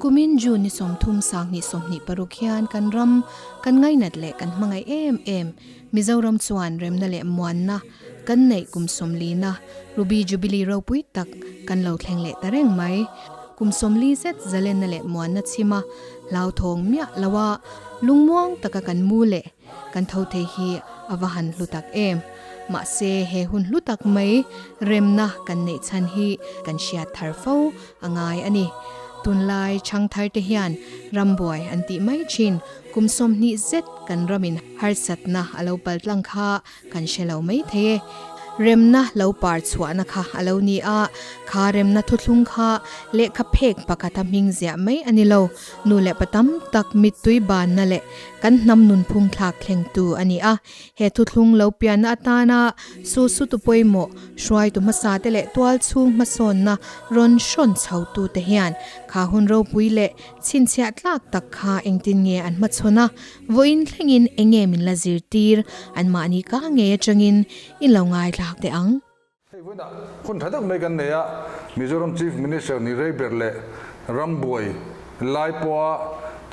Kumin June ni 30 2026 hian kan ram kan ngainat leh kan hmangaih em em Mizoram chuan remna leh muanna kan neih kum 40na Ruby Jubilee ropui tak kan lo thleng leh ta reng mai. Kum 40 zet zalenna leh muanna chhima hlauthawng miah loa lungmuang taka kan mu leh kan tho thei hi a va han hlu tak em. Mahse he hun hlu tak mai remna kan neih chhan hi kan hriat thar fo a ngai a ni. Tunlai chhang thar te hian rambuai an tih mai thin. Kum 20 zet kan ramin harsatna a lo pal tlang kha kan hre lo mai thei e. Remna lo par chhuahna kha a lo ni a, kha remna thuthlung kha lehkha phek pakhata hming ziah mai a ni lo. Nu leh pa tam tak mittui banna leh kan hnam nunphung thlak thlengtu a ni a. He thuthlung lo pianna atana su sutu pawimawh hruaitu hmasa te leh tual chhung hmasawnna rawn hrawn chhotu te hian kha hun ropui leh chhinchhiah tlak tak kha engtin nge an hmachhawn a, vawiin thlengin enge min la zirtir anmahni ka ngei atangin in lo ngaithlak teh ang. Hei vawiinah hun tha deuh mai kan nei a, Mizoram Chief Minister ni rei ber leh rambuai lai pawha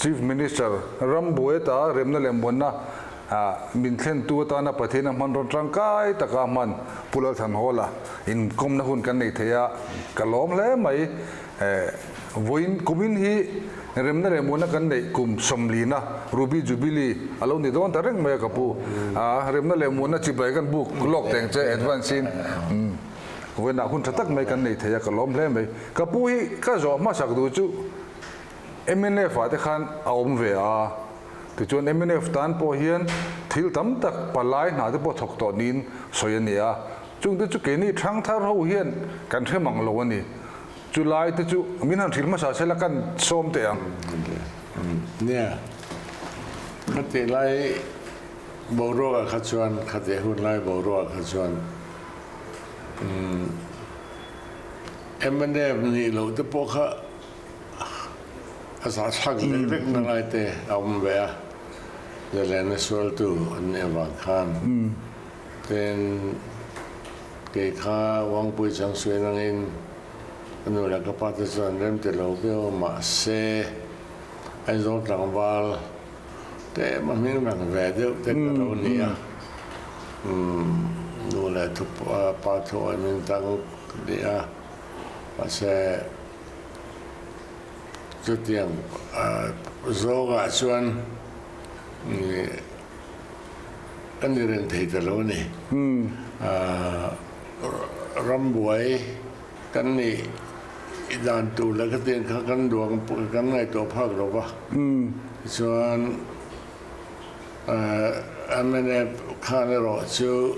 Chief Minister rambuai ata remna leh muanna min thlentu atana Pathian a hman rawn tangkai taka hman Pu Lalthanhawla inkawmna hun kan nei thei a, ka lawm hle mai. Vawiin kumin hi remna leh muanna kan neih kum 40na Ruby Jubilee a lo ni dawn ta reng mai a ka pu. Remna leh muanna chibai kan buk lawk teng che advance in vawiinah hun tha tak mai kan nei thei a ka lawm hle mai. Ka pu hi ka zawh hmasak duh chu mnf ah te khan a awm ve a, tichuan mnf tan pawh hian thil tam tak palai hna te pawh thawk tawh niin sawi a ni a, chungte chu keini thangthar ho hian kan hre mang lo a ni. Chu lai te chu min han hrilh hmasa sela kan sawm teh ang. Nia, khati lai boruakah kha chuan, khati hun lai boruakah kha chuan mnf nih loh te pawh kha a zahthlak lek lek na lai te a awm ve a, zalena sualtu an nih avang khan. Tin, kei kha Wangpui changsuin angin ka nu leh ka pa te chuan rem ti lo viau a, mahse Aizawl tlangval te a hming rang ve deuh te ka lo ni a, nu leh thu pa thu awih min tang ni a, mahse chutiang zawngah chuan Ka ni reng thei ta lo a ni. Rambuai kan nih dan tur leh khatiang kha kan duang kan ngaihtuah phak lo va. Tichuan mnf khan erawh chu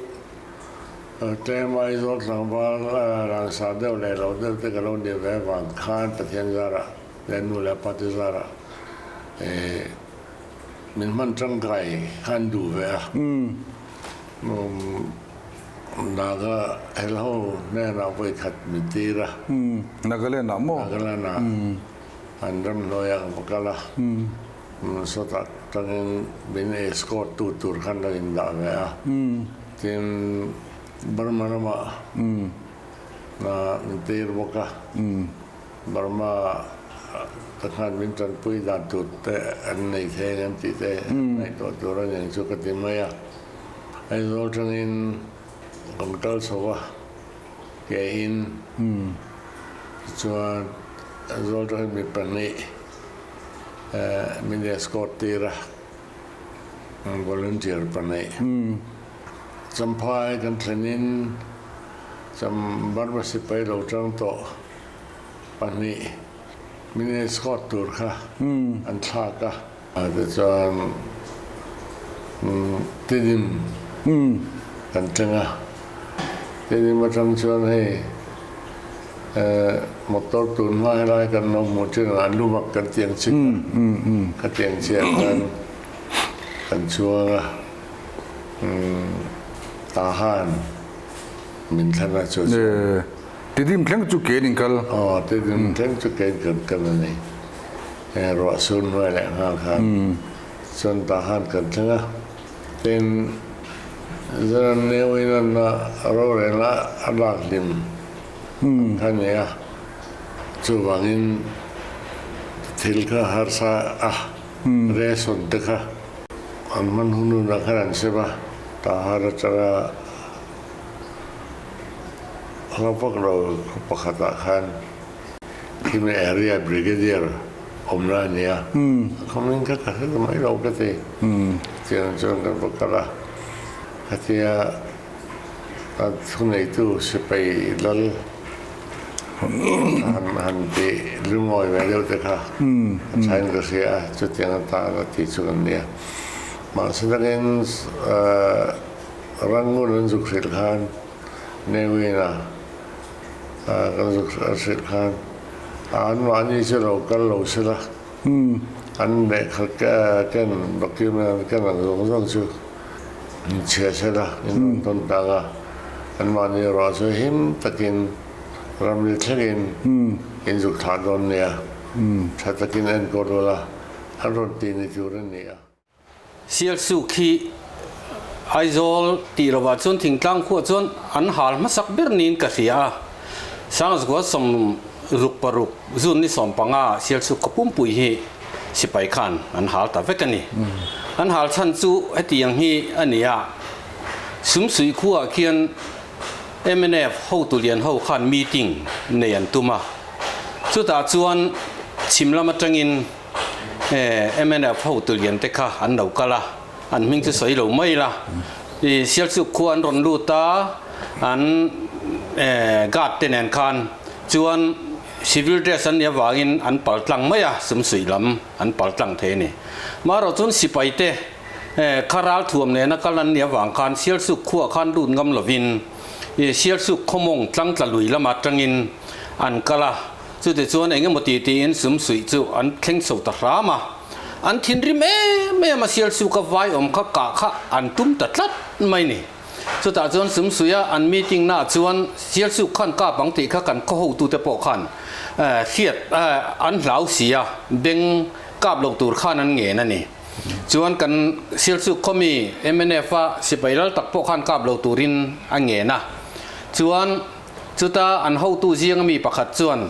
tlem Aizawl tlangval rangsa deuh leh lo deuh te ka lo nih ve avang khan Pathian zarah leh nu leh pa te zarah Min hman tangkai khan duh ve a. Naga helho hnenah vawi khat min tir a. Nagaland ah maw? Nagaland ah an ram hnuaiah ka va kal a. Sawtah tangin min escort tu tur khan lo indah ve a. Tin, Burma ramah min tir bawk a. Burma te khan min tanpui dan tur te an nei thei ang em tih te ngaihtuah tur a ni chu ka ti mai a. Aizawl tangin kan kal chho a, ke in tichuan Aizawl tangin mi pahnih min escort tir a, volunteer pahnih. Champhai kan thlenin Cham Burma sipai lo tang tawh. Pahnih min escort tur kha an thlak a. Tichuan Tidim kan thleng a, Tidim atang chuan hei motor tun hma helai kan lo hmuh thin a, an lumak kan tiang chik a, ka tiang chiah khan kan chuang a, Tahan min thlan a chu chuan. Tidim thleng chu kein in kal. Aw, tidim thleng chu kein kan kal a ni. Heng ruah sur hnuai leh nghal khan chuan tah khan kan thleng a. Tin, Zenan Neuin an rorelna a lak hlim ang kha a ni a. Chuvangin Thil kha harsa a, ration te kha an hman hun hunah khan an sem a, Tahan atanga hla vak lo khaw pakhatah khan khimi area brigadier awmna a ni a, a khawmin kha ka hre ta mai lo ka ti. Chutiang chuan kan va kal a, khatia a thuneitu sipai lal han han ti lungawi ve deuh te kha a thain ka hria a, chutiang atan a ti chu kan nia. Mahse takin Rangoon an zuk hrilh khan Newin-a kan zuk hrilh khan anmahni chu lo kal lo se la, an lehkha ken document an ken ang zawng zawng chu inchhia se la, in rawn tawn tang a, anmahni erawh chu him takin ramri thlengin in zuk thlah dawn nia, tha takin enkawl ula an rawn ti ni tur a ni a. Sialsuk hi Aizawl tih lovah chuan thingtlang khuah chuan an hal hmasak ber niin ka hria a. Sangzukua 66 June ni 15 Sialsuk khaw pumpui hi sipai khan an hal ta vek a ni. An hal chhan chu hetiang hi a ni a, Sumsuih khuaah khian mnf hotu lian ho khan meeting nei an tum a, chutah chuan chhim lam atangin Mnf hotu lian te kha an lo kal a, an hming chu sawi lo mai la. I Sialsuk khua an rawn lut a, an guard te nen khan chuan civil dress an nih avangin an pal tlang mai a, sumsuih lam an pal tlang thei a ni. Marawh chuan sipai te kha ral thuam nena kal an nih avang khan Sialsuk khuaah khan lut ngam lovin Sialsuk khawmawng tlangtla lui lam atangin an kal a. Chutichuan eng emaw ti tiin sumsuih chu an thleng chho ta hram a, an thinrim em em a, Sialsuka vai awm kha kah kha an tum ta tlat mai ni. Chutah chuan sumsuiha an meeting naah chuan Sialsuk khan kap ang tih kha kan khaw hotute pawh khan hriat an hlau si a, beng kap lo tur khan an ngen a ni. Chuan kan Sialsuk khaw mi mnf a sipai lal tak pawh khan kap lo turin a ngen a, chuan Chuta an hotu zinga mi pakhat chuan,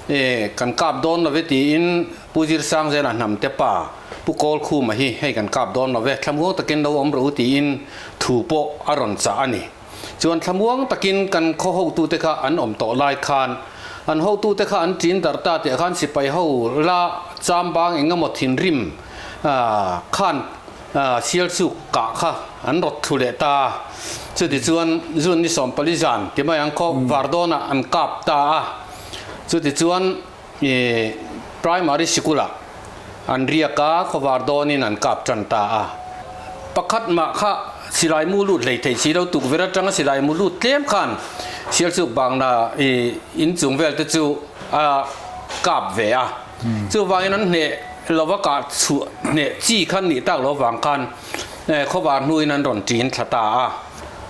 E, kan kap dawn lo ve tiin Pu Zirsangzela hnamte pa Pu Kawlkhuma hi hei kan kap dawn lo ve, thlamuang takin lo awm rawh u tiin thu pawh a rawn chah a ni. Chuan thlamuang takin kan khaw hotute kha an awm tawh lai khan an hotute kha an ṭin darh ta tih khan sipai ho la chambang engemaw thinrim khan Sialsuk kah kha an rawt thlu leh ta a, chutichuan June ni 14 zan ti mai ang khaw Vardawnah an kap ta a, chutichuan primary sikulah an riak a, khaw Vardawnin an kap tan ta a. Pakhat mah kha silai mu lut hlei thei si lo, tukverh atanga silai mu lut tlem khan Sialsuk bangna inchung vel te chu a kap ve a. Chuvangin an hneh lova kah chhuah hneh chi khan nih tak lo vang khan khawvar hnuin an rawn ṭin thla ta a.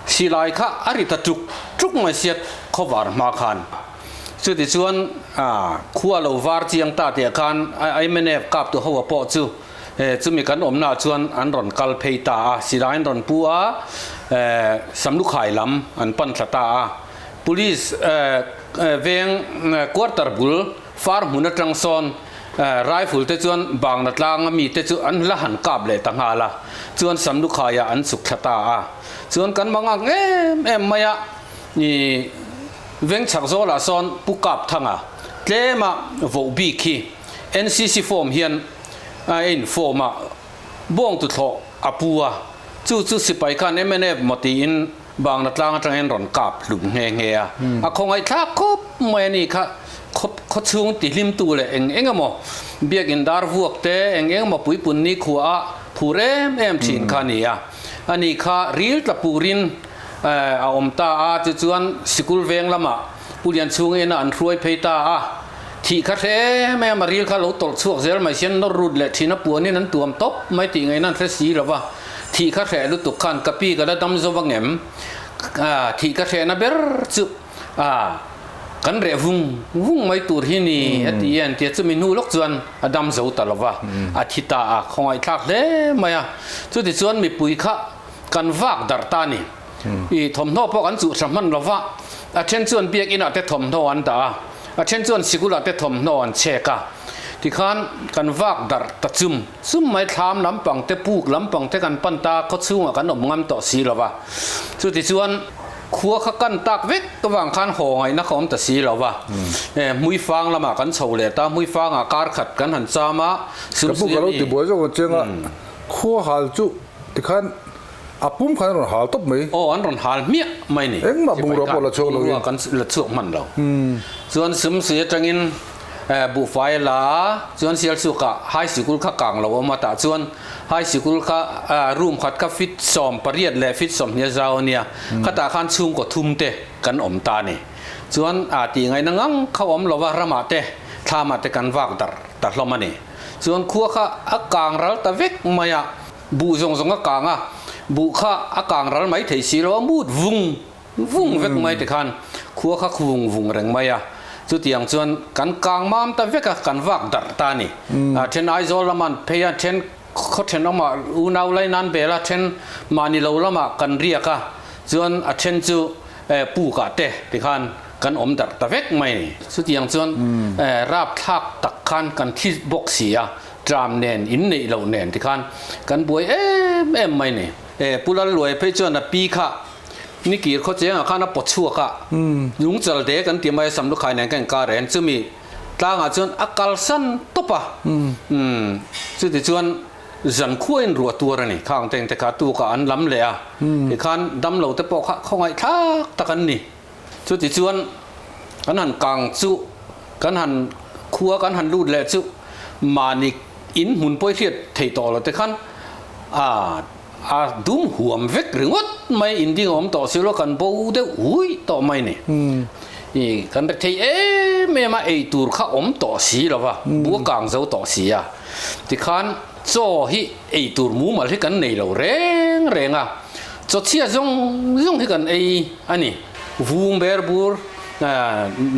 Silai kha a ri ta ṭuk ṭuk mai sia khawvar hma khan. Chutichuan khua lo var chiang ta tih ah khan mnf kap tu ho a pawh chu chumi kan awmna ah chuan an rawn kal phei ta a. Silai an rawn pu a, Samlukhai lam an pan thla ta a. Police veng quarter bul Far hmun atang sawn rifle te chuan bangna tlanga mite chu an la han kap leh ta nghal a, chuan Samlukhaiah an chhuk thla ta a. Chuan kan mangang em em mai a, i veng chhak zawlah sawn Pu Kap Thanga tlema voh bik hi NCC form hian a in form a, bawng tuthlawh a pu a, chu chu sipai khan mnf maw tiin Bangla tlang atangin rawn kap hlum nghe nghe a, a khawngaihthlak khawp mai a ni kha, khawp khaw chhung tihlimtu leh eng eng emaw biakin dar vuak te eng eng emaw puipun ni khua a phur em em thin kha a ni a, a ni kha ril tla purin a awm ta a, chu chuan sikul veng lamah Pu Lianchhung ina an hruai phei ta a, thih kha hre em em a ril kha lo tawlh chhuak zel mai sian nawr rut leh thin a puanin an tuam tawp mai tih ngaihna an hre si lo va, thih kha hreh lutuk khan ka pi ka la dam zo vang em? Thih ka hrehna ber chu kan reh vung vung mai tur hi ni a ti en tia chumi hnu lawk chuan a dam zo ta lo va, a thi ta a, khawngaihthlak hle mai a. Chutichuan mipui kha kan vak darh ta a ni. I thawmhnaw pawh kan chuh hra hman lo va, a then chuan biakinah te thawmhnaw an dah a, a then chuan sikulah te thawmhnaw an chhek a. Tikhan kan vak darh ta chum chum mai, thlam lampang te, puk lampang te kan pan ta, khawchhungah kan awm ngam tawh si lo va. Chutichuan khua kha kan tak vek avang khan haw ngaihna kha awm ta si lo va. Hmuifang lamah kan chho leh ta, Hmuifangah kar khat kan han cham a, Ka pu ka lo ti buai zawk ang chiang a, khua hal chu tikhan A pum khan an rawn hal tawp mai. Aw, an rawn hal hmiah mai ni. Engmah bungrua pawh la chhuak lo in. Bungrua kan la chhuak hman lo. Chuan Sumsui atangin buhfai a la a, chuan Sialsukah high sikul kha kang lo awm a, tah chuan high sikul kha room khat kha feet 18 leh feet 20 a zau a nia, khatah khan chhungkaw thum te kan awm ta a ni. Chuan tih ngaihna ngang kha awm lo va, ramah te, thlamah te kan vak darh ta hlawm a ni. Chuan khua kha a kang ral ta vek mai a. Buh zawng zawng a kang a, buh kha a kang ral mai thei si lo a, mut vung vung vek mai tikhan khua kha vung vung reng mai a, chutiang chuan kan kang mam ta vek a, kan vak darh ta a ni. A then Aizawl lama an phei a, then khaw thenawmah unau lai nan bel a, then mahni lo lamah kan riak a, chuan a then chu pukah te tikhan kan awm darh ta vek mai a ni. Chutiang chuan rapthlak tak khan kan thi bawk si a. Tram nen in neih loh nen tikhan kan buai em em mai ni. E Pu Lalluai phei chuan a pi kha nikir khaw chengah khan a pawt chhuak a, lungchal de kan ti mai a Samlukhai nen kan inkar en chumi tlangah chuan a kalsan tawp a, umm chuti chuan zan khuain ruah tuar a ni khang teng te kha tukah an lam leh a, tikhan damlo te pawh kha khawngaihthlak tak an ni. Chuti chuan kan han kang chu kan han khua kan han lut leh chu mahni in hmun pawi hriat thei tawh lo te khan a a dum huam vek ringawt mai in ding a awm tawh si lo kan bo deuh hui tawh mai ni. I kan re thei em em a ei tur kha awm tawh si lo va bu a kang zo tawh si a tikhan chaw hi ei tur mumal hi kan nei lo reng reng a chaw chhia zawng zawng hi kan ei a ni. Vung ber bur,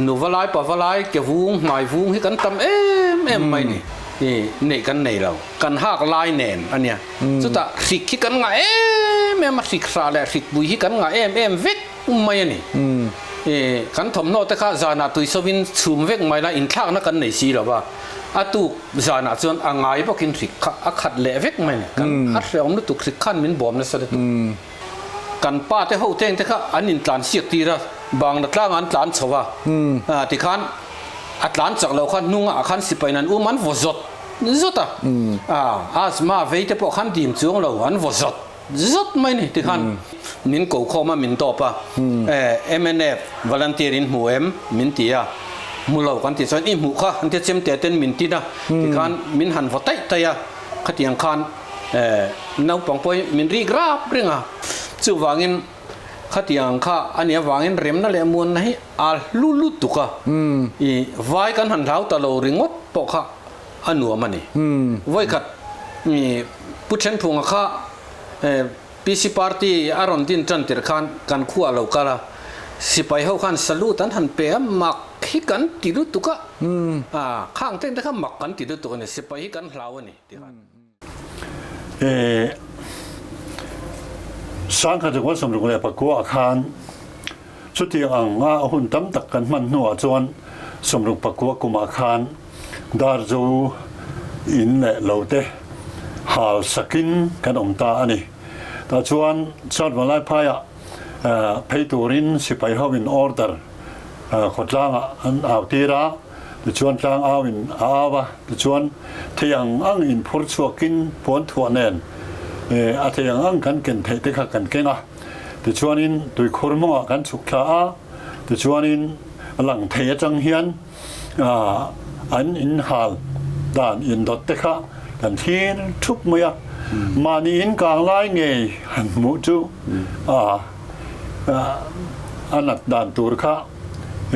nu va lai, pa va lai, ke vung, hmai vung hi kan tam em em mai ni. I neih kan nei lo. Kan hak lai nen a nia. Chutah hrik hi kan ngah em em a, hrik hrah leh hrik pui hi kan ngah em em vek mai a ni. I kan thawmhnaw te kha zanah tui sawin chhum vek mai la, inthlakna kan nei si lo va. A tuk zanah chuan a ngai bawkin hrik kha a khat leh vek mai a ni. Kan a hrehawm lutuk hrik khan min bawm nasa lutuk. Kan pa te ho teng te kha an intlan siak tir a, bangla tlangah an tlan chho a, tikhan a tlan chak lo khan hnungah ah khan sipai nan um an vaw zawt zawt a, asthma vei te pawh khan dim chuang lo an vaw zawt zawt mai ni tikhan min ko khawm a min dawp a, mnf volunteer in hmu em min ti a, hmu lo kan tih chuan i hmuh kha an tia chem te ten min tin a, tikhan min han vaw taih taih a, khatiang khan Naupang pawh hi min rik rap reng a, chuvangin khatiang kha a nih avangin remna leh muanna hi a hlu lutuk a, i vai kan han hlau ta lo ringawt pawh kha a nuam a ni. Vawikhat i Pu Thenphunga kha PC party a rawn din tan tirh khan kan khuah a lo kal a, sipai ho khan salute an han pe a, mak hi kan ti lutuk a, khang teng te kha mak kan ti lutuk a ni, sipai hi kan hlau a ni ti khan. 1969 ah khan chutiang ang a hun tam tak kan hman hnuah chuan 69 kumah khan Darzo in leh lo te hal sakin kan awm ta a ni. Tah chuan Chad Vanlaiphaiah phei turin sipai hoin order khawtlangah an au tir a. Tichuan tlang au in a au a, tichuan thei ang ang in phur chhuakin puan thuah nen a thei ang ang kan ken theih te kha kan keng a, tichuanin tuikhur mawngah kan chhuk thla a, tichuanin lang thei atang hian an in hal dan in dawt te kha kan thlir thup mai a, mahni in kang lai ngei han hmuh chu a nat dan tur kha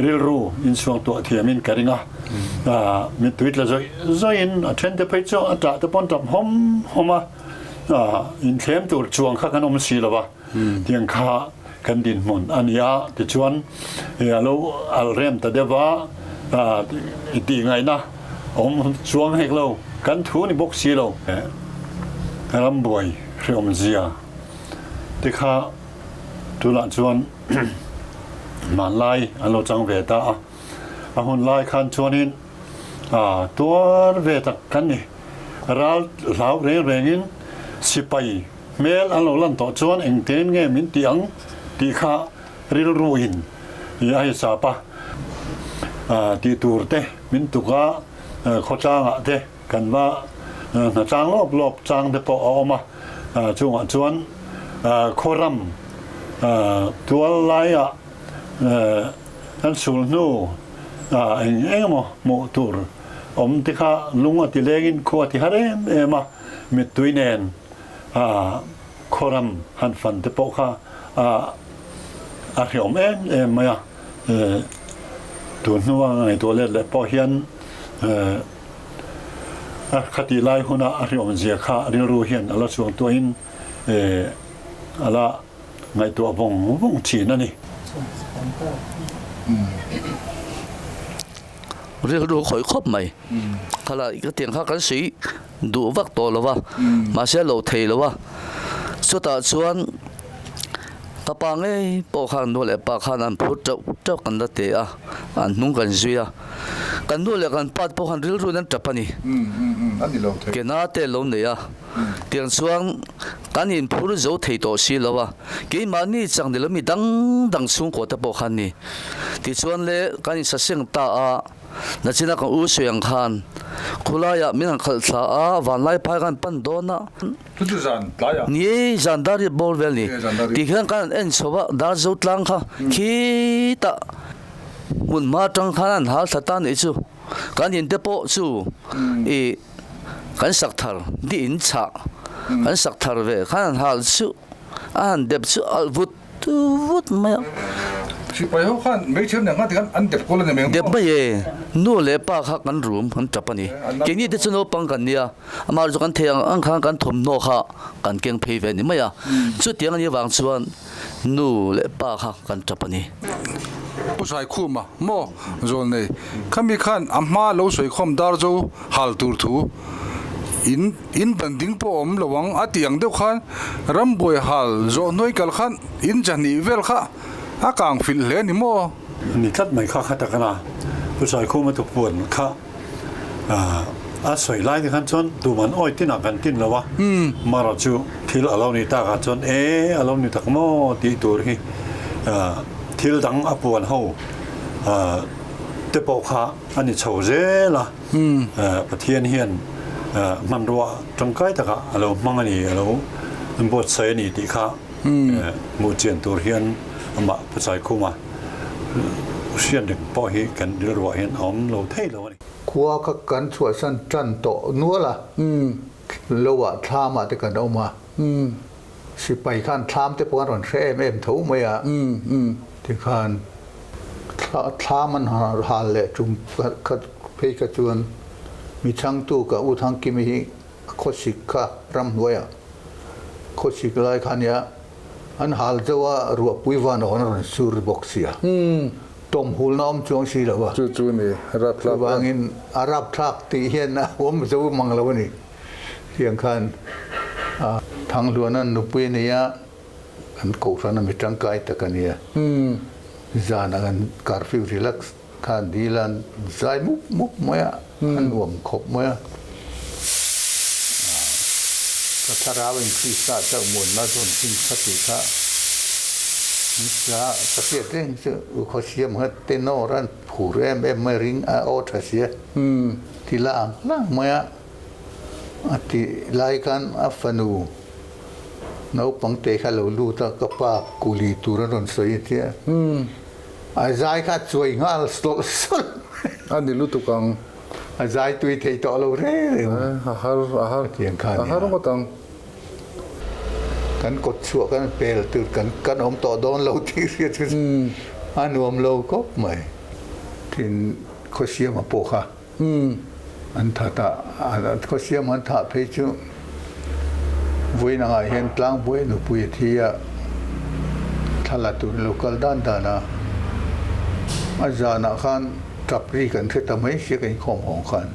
Rilru insuang tuah thiamin ka ring a, mittui tla zawih zawihin a thente phei chu a tah te pawn tap hawm hawm a, inthlem tur chuang kha kan awm si lo va, tiang kha kan dinhmun a ni a, tichuan a lo al rem ta deuh va, i tih ngaihna awm chuang hek lo, kan thu ni bawk si lo. Rambuai hreawmzia te kha tunah chuan Hmanlai an lo chang ve ta a, a hun lai khan chuanin Tuar ve tak kan ni. Ral hlau reng rengin sipai hmel an lo lan tawh chuan engtin nge min tih ang tih kha rilru in i a hisap a. Tih tur te min tuk a, khawtlangah te kan va hnatlang lawp lawp chang te pawh a awm a. Chungah chuan khawram tual laiah kan sul hnu eng eng emaw hmuh tur awm te kha lung a ti lengin khua a ti har em em a, mittui nen khawram han fan te pawh kha a hreawm em em mai a. Tun hnua ngaihtuah let leh pawh hian a khatih lai huna a hreawm zia kha rilru hian a la chuang tuahin a la ngaihtuah vawng vawng thin a ni. Rilru khawih khawp mai. Khala ka tiang kha kan sawi duh vak tawh lo va, mahse a lo thei lo a. Chutah chuan ka pa ngei pawh khan nu leh pa khan an phur teuh teuh kan la ti a, an hnung kan zui a. Kan nu leh kan pa te pawh khan rilru in an tap a ni. Kena te lo nei a. Tiang chuan kan inphur zo thei tawh si lo a, keimahni chang ni lo mi dang dang chhungkaw te pawh khan ni. Tichuan le kan insaseng ta a, nachina kan u sawi ang khan khulaiah min han khalh thla a, vanlai phai khan pan dawn a. Chu chu zan tlai a? Ni, zan dar riat bawr vel ni. Tikhian kan han en chho a, dar zo tlang kha khitah hmun hma atang khan an hal thla ta nih chu. Kan in te pawh chu i kan sak thar di in chhah kan sak thar ve khan an hal chu a han dep chu alh vut vut mai a. Sipai ho khan hmeichhe nen khan tikhan an dep kual a ni mai ang maw? Dep mai e, nu leh pa kha kan rum kan tap a ni. Keini te chu naupang kan nia, amah chu kan thei ang ang khan kan thawmhnaw kha kan keng phei ve a ni mai a. Chutiang a nih avang chuan Nu leh pa kha kan tap a ni. Pu Saikhuma maw zawl nei khami khan a hma lo sawikhawm dar zo hal tur thu in in ban ding pawh awm lo ang a tih ang deuh khan rambuai hal zawh hnuai kal khan in jahnih vel kha a kang filh hle ni maw? Ni tlat mai kha kha tak a na. Pu Saikhuma tupuan kha A sawi lai te khan chuan tuman awi tinah kan tin lo a, mara chu thil a lo ni tak ah chuan e a lo ni tak maw tih tur hi thil dang a puan ho te pawh kha a ni chho zel a, Pathian hian hmanrua tangkai takah a lo hmang a ni, a lo buatsaih a ni tih kha hmuh chian tur hian amah Pachaikhuma hriat reng pawh hi kan rilruah hian a awm lo thei lo a ni. Khua kha kan chhuahsan tan tawh nual a, loah thlamah te kan awm a, sipai khan thlam te pawh an rawn hre em em tho mai a, tikhan thlam an hal leh tum khat phei kha chuan mi chhangtu ka U Thangkimi hi khawsik kha ramhnuaiah khawsik lai kha nia an hal zo a, ruahpui van awn a rawn sur bawk sia. Tawmhulna awm chuang si lo a. Chu chu ni, rapthlak. Chuvangin a rapthlak tih hian a awm zo mang lo a ni. Tiang khan Thangluana nupui a ni a, kan kohhran a mi tangkai tak a nia. Zanah kan curfew relax khan dil a, zai mup mup mai a, a nuam khawp mai a. Ka thlarau in Krista chauh muanna zawn thin kha tih kha nisa ka hriat reng chu u khaw siam kha tenor an phur em em mai ring a aw tha sia ti la ang lang mai a a ti lai khan a fanu naupang te kha lo lut a ka pa kuli tur an rawn sawi a tia a zai kha a chuai nghal sawlh sawlh mai. A ni lutuk ang. A zai tui thei tawh lo reng reng. A har a har Tiang kha a nia. har ngawt ang. Kan kawt chhuah kan pel tur kan kan awm tawh dawn lo tih hriat chu a nuam lo khawp mai. Tin Khawsiama pawh kha an that a, Khawsiama an thah phei chu vawiin angah hian tlangbuai nupui a thi a, thla la turin lo kal dan dan a, a zanah khan Tap ri kan hre ta mai sia ka inkhawm hawng khan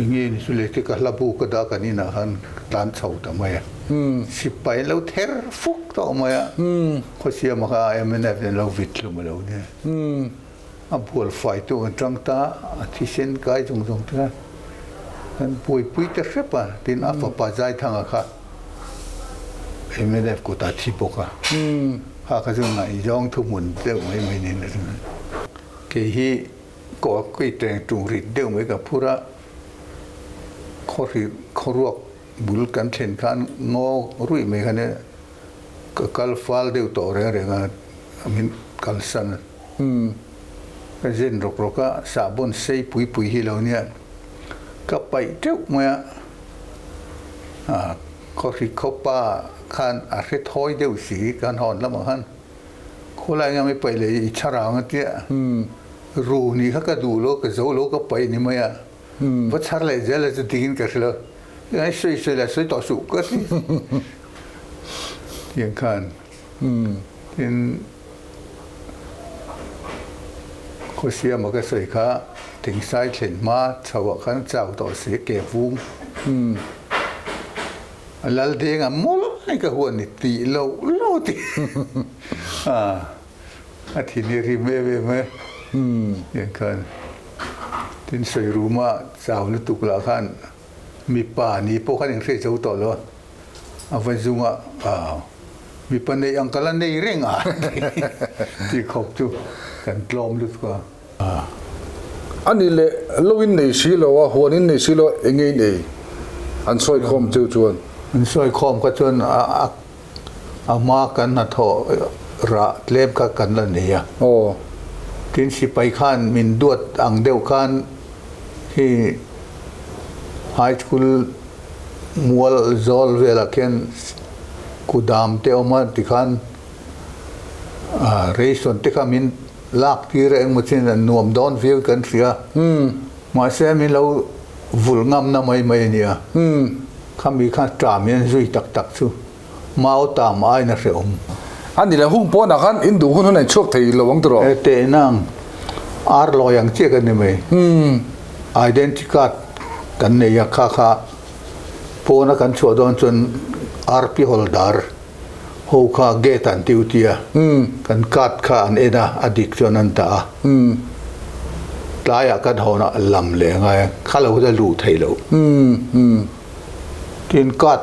enge ni chu le te ka hla bu ka dah kan inah khan ka tlan chho ta mai a, sipai an lo ther fuk tawh mai a, khawsiama kha MNF in an lo vit hlum a lo nia. A bual faitu an tang ta, a thisen kai zawng zawng te kha kan buaipui ta hrep a, tin a fapa Zaithanga kha mnf kutah thi bawk a, kha kha chu ngaihzawng thuhmun deuh mai mai niin a ring a. Kei hi kaw kei teng tung rit deuh mai ka phur a, khawruak bul kan thlen khan ngaw ruih mai khan ka kal fal deuh tawh reng reng a, min kalsan a. Ka zen rawk rawk a, sahbawn sei pui pui hi lo nia ka paih teuh mai a, khawhri khawpa khan a hre thawi deuh si kan hawn lamah khan khawlai anga mi paih leh i chhar ang a tia ru nih kha ka duh lo ka zo lo ka paih ni mai a, va chhar leh zel a chu dingin ka hre lo, hei sawi sawi la sawi tawh suh ka ti tiang khan tin. Khawsiama ka sawi kha Thingsai thlen hma chhoah khan chau tawh si ke vung a lal deng a mawlh mai ka huan ni tih loh lo ti a a thin hi rim em em e tiang khan tin sawi ruma chau lutuk lah khan mipa ni pawh khan inhre zo tawh lo a. A va zunga mipa neih ang ka la nei reng a tih khawp chu kan tlawm lutuk a. A nih leh lo in nei si lo a, huan in nei si lo a, eng nge in ei? An sawi khawm cheu chuan. An sawi khawm kha chuan a hma kan hnathawh rah tlem kha kan la nei a. Tin sipai khan min duat ang deuh khan hi high school Mual zawl velah khian kudam te awm a tikhan ration te kha min lak tir a engmaw chin a nuam dawn viau kan hria mahse min lo vul ngam na mai mai a nia khami kha ṭam hian zui tak tak chu mau tam aiin a hrehawm. A ni le hung pawnah khan in duh hun hun a inchhuak thei lo ang tiraw? E tehnang ar lawi ang chiah kan ni mai. Identity card kan nei a kha kha pawna kan chhuah dawn chuan RP holder ho kha gate an duty a, kan card kha an en a, a dik chuan an dah a. Tlaiah kan hawnah lam leh a ngai a, kha lo kha chu a luh theih loh. Tin card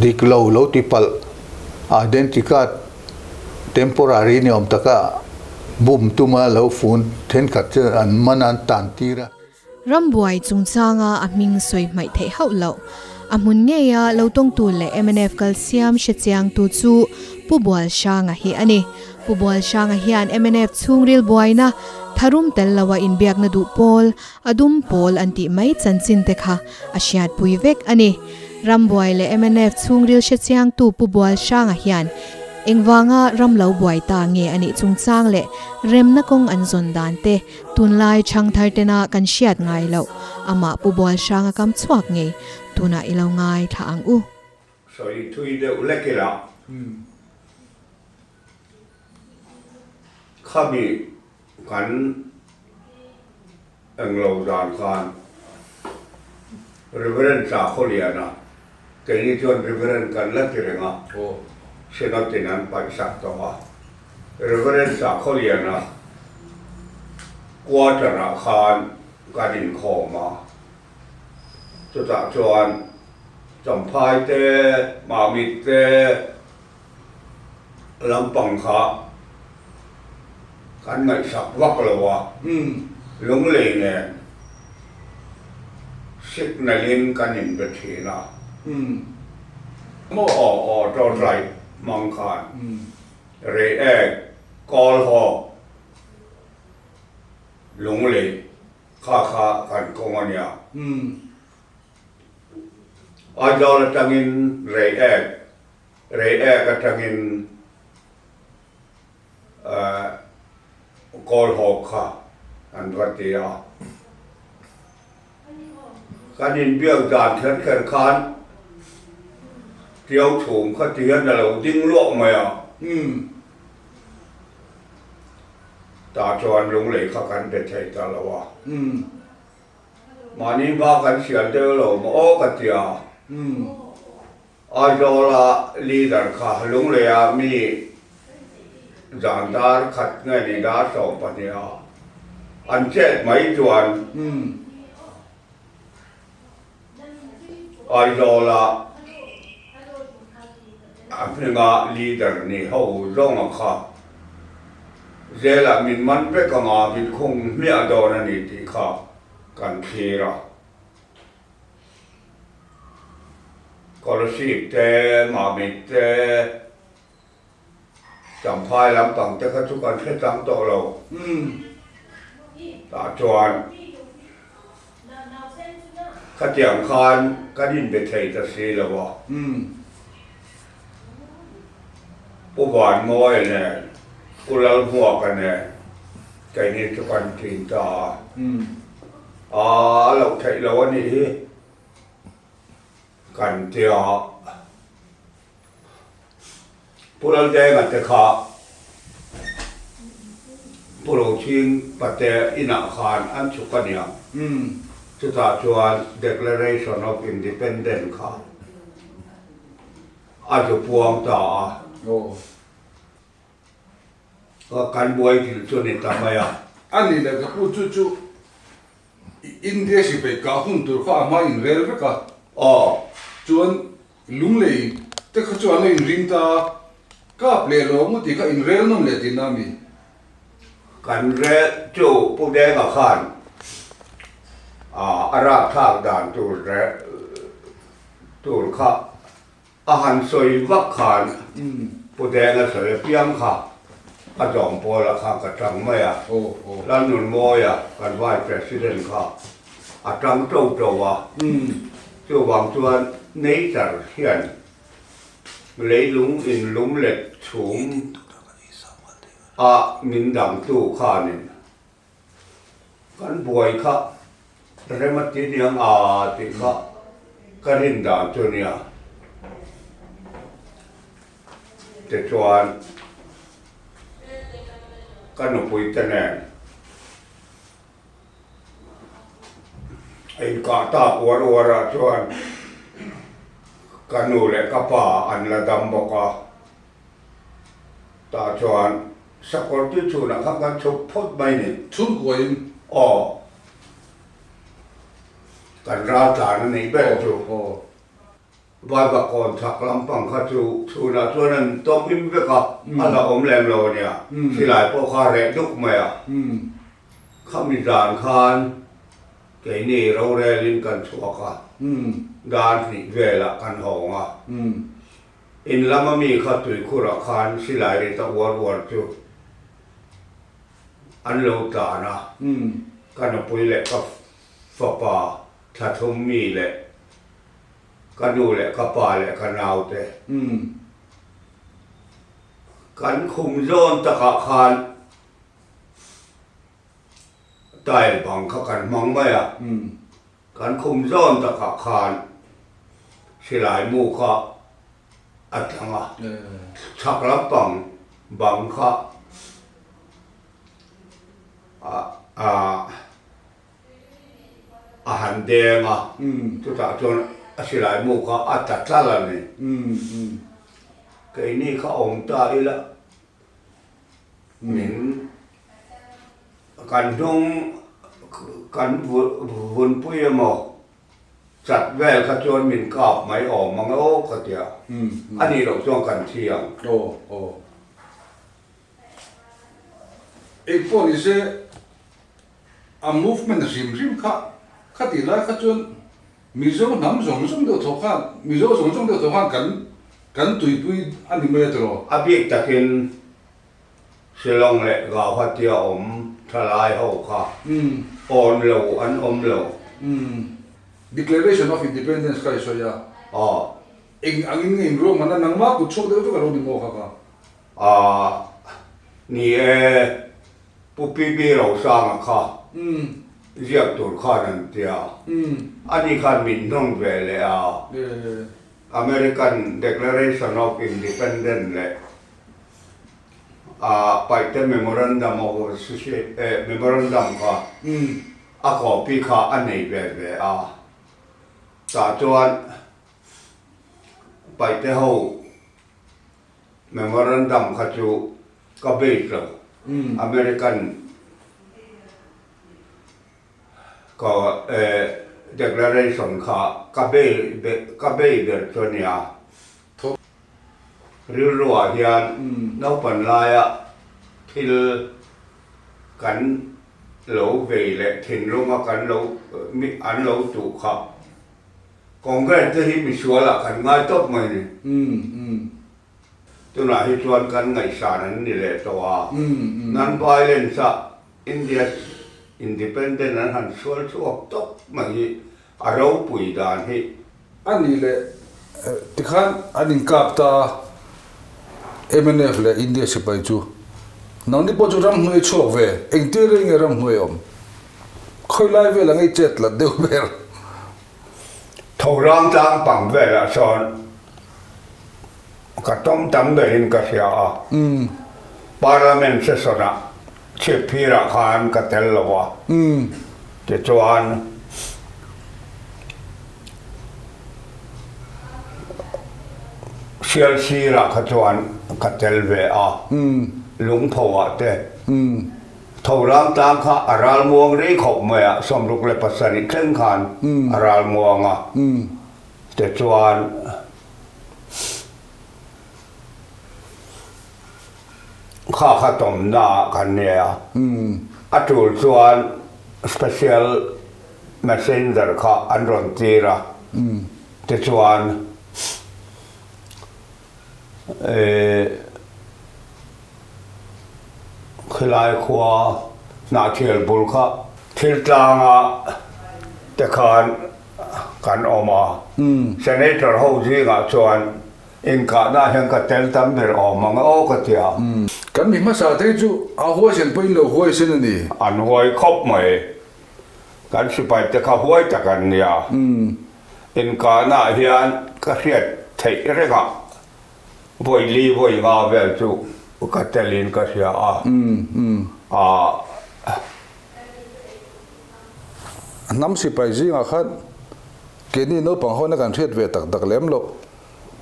Dik lo lo ti palh identity card temporary ni awm taka bum tuma lo fun thenkhat chu an man a an tan tir a. Rambuai chungchanga a hming sawi hmaih theih hauh loh. A hmun ngeia lo tawngtu leh mnf kalsiam hre chiangtu chu Pu Bualhranga hi a ni. Pu Bualhranga hian mnf chhungril buaina tharum tel loa inbiakna duh pawl A dum pawl an tih mai chanchin te kha a hriatpui vek a ni. Rambuai leh mnf chhungril hrechiangtu Pu Bualhranga hian engvanga ram lo buai ta nge a nih chungchang leh remna kawng an zawn dan te tunlai chhangthar tena kan hriat ngai loh amah Pu Bualhranga kam chhuak ngei tunah i lo ngai thla ang u. Sawi thui deuh lek ila khami Kan englo dan khan Reverend Sakhawliana, keini chuan Reverend kan la ti reng a, Synod in an paihsak tawh a. Reverend Sakhawliana quarter ah khan kan inkhawm a, chutah chuan Champhai te, Mamit te, lampang kha kan ngaihsak vak lo a, lunglei nen signal in kan inbe thin a, aw aw torchlight hmang khan Reiek, Kawlhawk, Lunglei kha kha kan kawng a nia. Aizawl atangin Reiek Reiek atangin Kawlhawk kha an va ti a. Kan inbiak dan kher kher khan Tiau chhum kha ti hian a lo ding luah mai a. Tah chuan lunglei kha kan be thei ta lo a. Mahni hma kan sial deuh lo maw aw ka ti a. Aizawla leader kha Lungleia mi zan dar khat nge ni dar 12 ah. An chet mai chuan Aizawla a hminga leader ni ho zawnga kha zelah min man vek anga min khung hmiah dawn a ni tih kha kan thlir a. Scholarship te, Mamit te, Champhai lampang te kha chu kan hre chang tawh lo. Tah chuan khatiang khan kan inbe thei ta si lo a. Pu Vanmawia nen, Pu Lalhmuaka nen keini chu kan ṭin ta a. A loh theih lo a nih hi kan tia. Pu Laldenga te kha Pu Roching pate inah khan an chhuk a nia. Chutah chuan Declaration of Independence kha a zu puang ta a. Kan buai thil chu ni ta mai a. A nih leh ka pu chu chu India sipai kah hun tur kha a hma inrel vek a. Aw. Chuan Lunglei te kha chuan a inring ta a, kap leh lo maw tih kha inrel nawm leh tihna a mi? Kan rel chu Pu Denga khan a rapthlak dan tur tur kha a han sawi vak khan Pu Denga sawi apiang kha a zawm pawlah khan ka tang mai a, Lalnunmawia kan Vice President kha a tang to to a, chuvang chuan nature hian leilung in lum let chhum a min dangtu khanin kan buai kha rem a ti niang a tih kha ka rin dan chu nia. Tichuan ka nupui te nen A inkah tak uar uar ah chuan ka nu leh ka pa an la dam bawk a, tah chuan sakawr tui chhunah khan kan chhuk phawt mai ni. Chhungkuain? Aw, kan ral tlan a nih ber chu. Vaiva kawn chhak lampang kha chu chhunah chuan an tawm him vek a, a la awm lem lo a nia. Silai pawh kha a reh duk mai a. Khami zan khan keini rorelin kan chhuak a, dan hnih velah kan hawng a. In lama mi kha tuikhurah khan silai ri ta uar uar chu an lo tlan a, ka nupui leh ka fapa thla thum mi leh Ka nu leh ka pa leh ka naute kan khum zawn takah khan tile bang kha kan hmang mai a, kan khum zawn takah khan silai mu kha a tlang a, chhak lampang bang kha a A han deng a, chutah chuan a silai mu kha a tla tlat a ni. Keini kha awm ta ila min kan hnung kan vunpui emaw chat vel kha chuan min kap mai awm ang e aw ka ti a, a nih loh chuan kan thi ang. Engpawh nise. A movement hrim hrim kha khatih lai kha chuan Mizo hnam zawng zawng deuh thaw khan, Mizo zawng zawng deuh thaw khan kan kan tuipui a ni mai a tiraw? A bik takin Shillong leh Gauhati a awm thalai ho kha awn lo an awm lo. Declaration of Independence kha i sawi a. Aw. Eng angin nge inruahman a nangmah kut chhuak deuh vek a lo ni maw kha kha? Aw ni e. Pu PB Rosanga kha ziak tur khan an ti a, ani khan min hnawng ve leh a, American Declaration of Independence leh a Paihte Memorandum of Memorandum kha a copy kha a nei ve ve a, tah chuan Paihte ho Memorandum kha chu ka base lo. American Ka declaration kha ka bei ka bei ber chu a nia. Rilruah hian naupan laia thil kan lo vei leh thinlunga kan lo an lo tuh kha Congress te hi misualah kan ngai tawp mai ni. Tunah hi chuan kan ngaihsan an ni leh tawh a, non-violence a India independent an han sual chhuak tawp mai hi a ropui dan hi. A nih leh tikhan an inkap ta a, mnf leh India sipai chu nangni pawh chu ramhnuai chhuak ve, engtir reng nge ramhnuai awm? Khawilai vel ang i chet lat deuh ber. Thorang tlang pang velah sawn ka tawm tam berin ka hria a, Parliament session-ah chhipphirah khan ka tel lo a, tichuan Sialsirah kha chuan ka tel ve a, Lungphoah te. Thoram tlang kha a ral muang rei khawp mai a, 67 thleng khan a ral muang a, tichuan kha kha tawmna ah kan nei a, a tul chuan special messenger kha an rawn tir a, tichuan Khilai khua Hnahthial bul kha thil tlanga te khan kan awm a, Senator ho zingah chuan inkahna hian ka tel tam ber awm ang aw ka ti a. Kan mi hmasa te chu a huaisen pawhin lo huaisen a ni. An huai khawp mai. Kan sipai te kha huai tak an nia. Inkahna hian ka hriat theih reng a. Vawi li vawi nga vel chu ka telin ka hria a. Hnam sipai zingah khan keini naupang hawina kan hriat ve tak tak lem loh.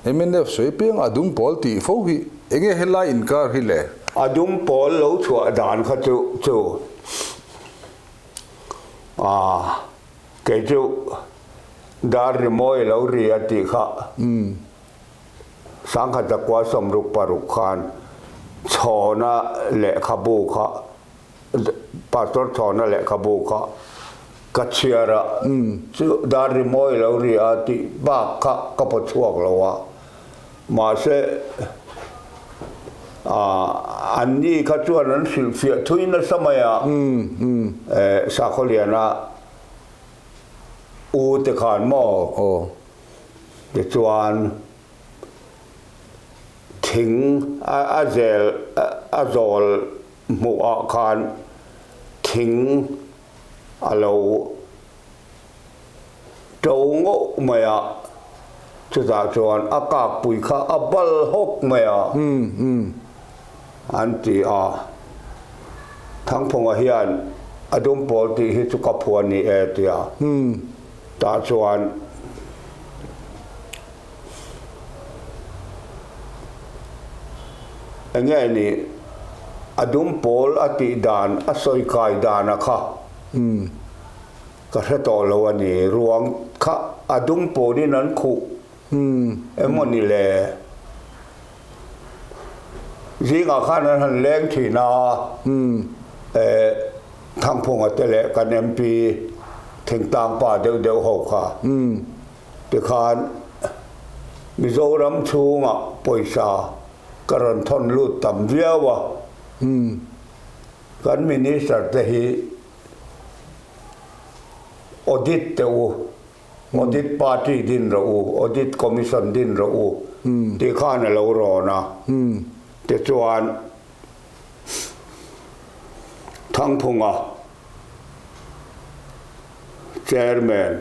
Mnf sawi piang a dum pawl tih fo hi enge helai inkar hi le? A dum pawl lo chhuah dan kha chu chu kei chu dar rimawi lo ri a tih kha. Sangkhat zakua 66 khan Chhawna lehkhabu kha, Pastor Chhawna lehkhabu kha ka chhiar a, chu dar rimawi lo ri a tih bak kha ka paw chhuak lo a, mahse anni kha chuan an hrilhfiah thui nasa mai a, Sakhawliana u te khan maw? Tichuan, thing a zel a zawl hmuh ah khan thing a lo to ngawh mai a, chutah chuan a kakpui kha a bal hawk mai a, an ti a. Thangphunga hian a dumpawl tih hi chu ka phuan ni e tia. Tah chuan enge ni a dum pawl a tih dan a sawi kai dan a kha ka hre tawh lo a ni. Ruang kha a dum pawlin an khuh emaw ni le? Zingah khan an han leng thin a, Thangphunga te leh kan MP thingtlang pa deuh deuh ho kha tikhan Mizoram chhungah pawisa ka rawn thawn lut tam viau a, kan Minister te hi audit teh u. Audit party din rawh u, Audit Commission din rawh u tih khan a lo rawn a. Tichuan, Thangphunga Chairman,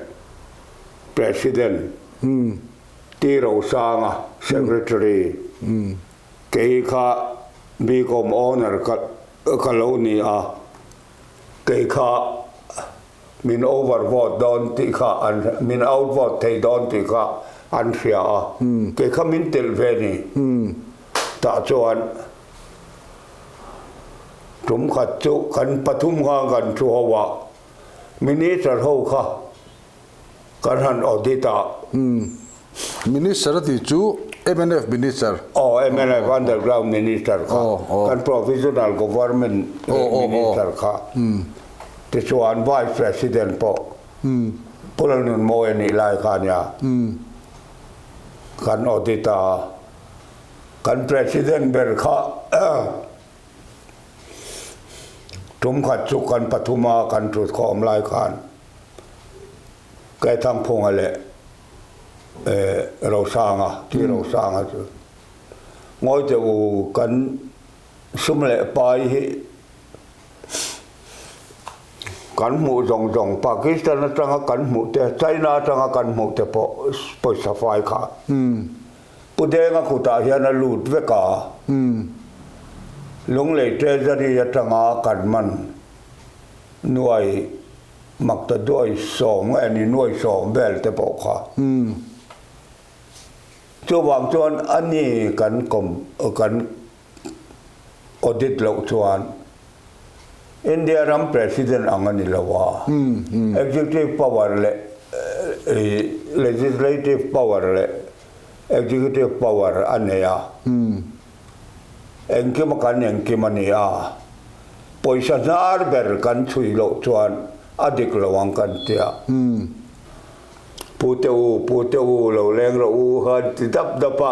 President, Ti Rosanga Secretary, kei kha Bcom owner ka lo ni a, kei kha Min over vote dawn tih kha an min out vote thei dawn tih kha an hria a, kei kha min telh ve ni. Tah chuan tum khat chu kan pathum khan kan thu ho a, Minister ho kha kan han audit a. Minister a tih chu mnf Minister. Aw, mnf underground Minister kha, kan provisional government Minister kha. Tichuan Vice President pawh Pu Lalnunmawia nih lai kha a nia. Kan audit a, kan President ber kha Tum khat chu kan pathuma kan thut khawm lai khan Kaithangphunga leh Rosanga, Ti Rosanga chu ngawi teh u kan sum leh pai hi kan hmuh zawng zawng Pakistan atanga kan hmuh te, China atanga kan hmuh te pawh pawisa fai kha Pu Denga kutah hian a lut vek a, Lunglei Treasury atanga kan man nuai makta duai sawm nge ni nuai sawm vel te pawh kha. Chuvang chuan a ni kan kawm kan audit loh chuan India ram President ang a ni lo a, Executive power leh Legislative power leh Executive power a nei a, engkima kan engkim a ni a, pawisa hnar ber kan chhui loh chuan a dik lo ang kan tia. Pu te u, pu te u, lo leng rawh u han ti dap dap a,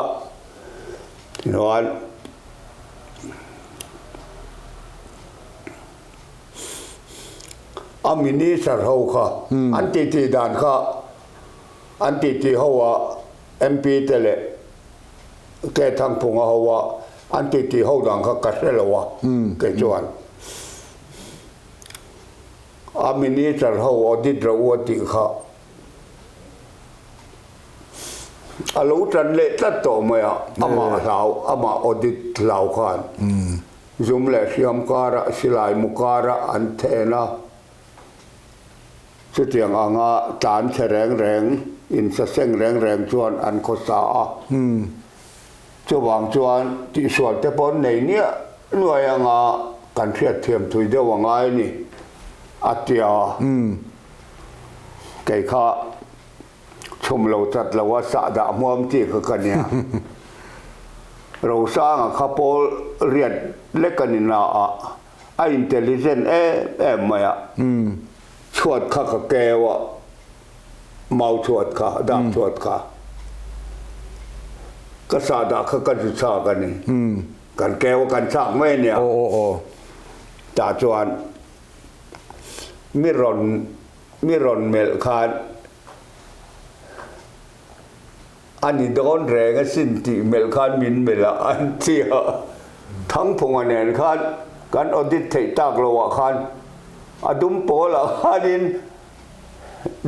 tichuan a minister ho kha an titi dan kha An titi ho a MP te leh Ke Thangphunga ho a an titi ho dan kha ka hre lo a kei chuan a minister ho audit ro u a tih kha a lo tan leh tlat tawh mai a amah hlau amah audit hlau khan zum leh hriam karah silai mu karah an then a. Chutiang anga tlan chhe reng reng, insaseng reng reng chuan an khawsa a. Chuvang chuan tihsual te pawh nei niah nuai anga kan hriatthiam thui deuh a ngai a ni, a ti a. Kei kha chhum lo chat lo a sahdah hmuam chi kha ka nia. Rosanga kha pawl riat lek a ni na a. A intelligent em em mai a, chhuat kha ka keu a, mau chhuat kha, dak chhuat kha, ka sah dah kha ka zu chak a ni, kan keu a kan chak mai a nia, tah chuan mi rawn mi rawn melh khan A ni dawn reng asin tih melh khan min melh a, an ti a. Thangphunga nen khan kan audit theih tak lo ah khan a dum pawl ah khanin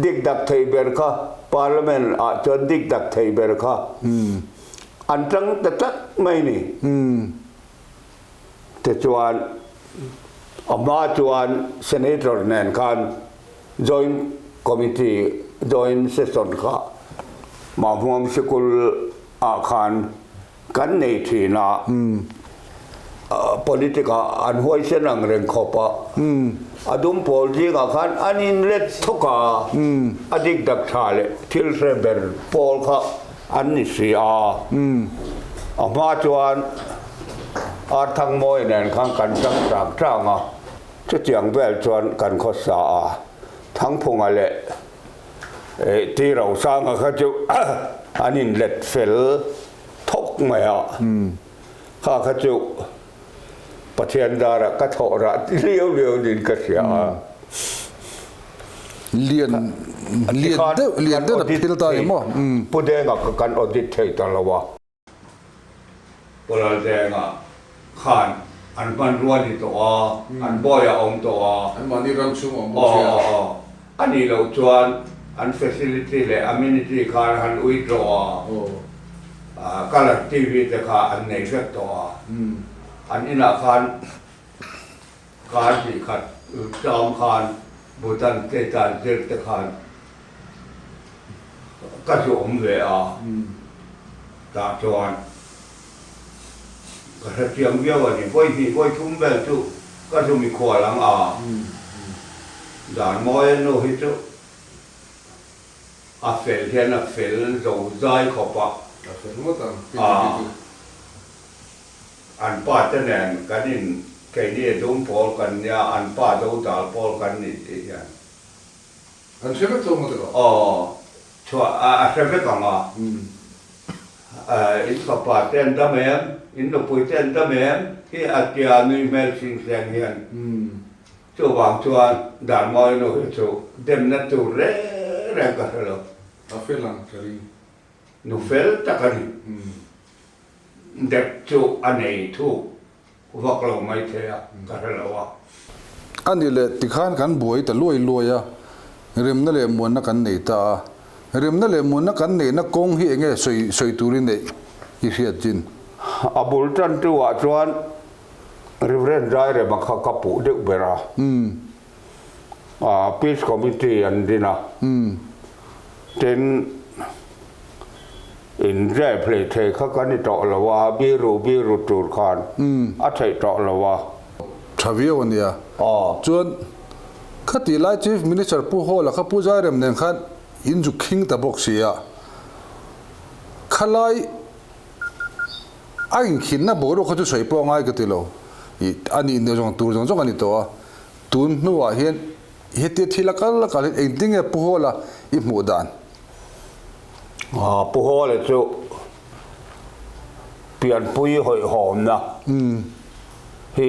dik dak thei ber kha Parliament ah chuan dik dak thei ber kha an tang ta tlat mai ni. Tichuan a hma chuan Senator nen khan Joint Committee, Joint Session kha Mahmuam Sikul ah khan kan nei thin a, politic ah an huaisen ang reng khawp a, a dum pawl zingah khan an inlet thawk a, a dik dak tha leh thil hre ber pawl kha an ni si a, a hma chuan Arthangmawi nen khan kan tang tang tang a. Chutiang vel chuan kan khawsa a, Thangphunga leh Ti Rosanga kha chu an inlet fel thawk mai a, kha kha chu Pathian darah ka thawh rah liau liau niin ka hria a. Lian lian deuh lian deuh a phil ta ni maw? Pu Denga kha kan audit thei ta lo a. Pawlaldenga khan an hmanrua ni tawh a, an bawi a awm tawh a. An mahni ram chhung a awm bawk sia. Aw aw. A nih loh chuan an facility leh amenity khan han withdraw a, colour TV te kha an nei vek tawh a. An inah khan kar hnih khat tlawm khan Bhutan te tan zir te khan Ka zuam ve a, tah chuan ka hrechiang viau a ni. Vawi hnih vawi thum vel chu ka zu mikhual ang a. Darmawia nu hi chu a fel hian a fel zo zai khawp a. A fel ngawt ang, pi Judy chu. An pa te nen kan in keini a dum pawl kan nia, an pa dodal pawl kan ni tih hian. An hre vek tho maw tiraw? Aw, chhuah a hre vek ang a. In fapa te an dam em? In nupui te an dam em? Hi a tia nui hmel sing seng hian. Chuvang chuan Darmawi nu hi chu demna tur reng reng ka hre lo. A fel ang ka ring. Nu fel tak a ni. Dep chu a nei thuk vak lo mai thei a, ka hre lo a. A nih leh tikhan kan buai ta luai luai a, remna leh muanna kan nei ta a. Remna leh muanna kan neihna kawng hi enge sawi sawi turin neih i hriat chin? A bul tantu ah chuan Reverend Zairema kha ka puh deuh ber a, Peace Committee an din a, tin in zep hlei thei kha ka ni tawh lo a, biru biru tur khan a theih tawh lo a. Tha viau a nia. Chuan khati lai Chief Minister Pu Hawla kha Pu Zairem nen khan in zuk khing ta bawk si a, khalai A inkhinna boruak kha chu sawi pawh a ngai ka ti lo. Ih, a nih nih zawng tur zawng zawng a ni tawh a. Tun hnuah hian hetia thil a kal a kal hian engtin nge Pu Hawla i hmuh dan? Aw, Pu Hawla chu pianpui hawihhawmna hi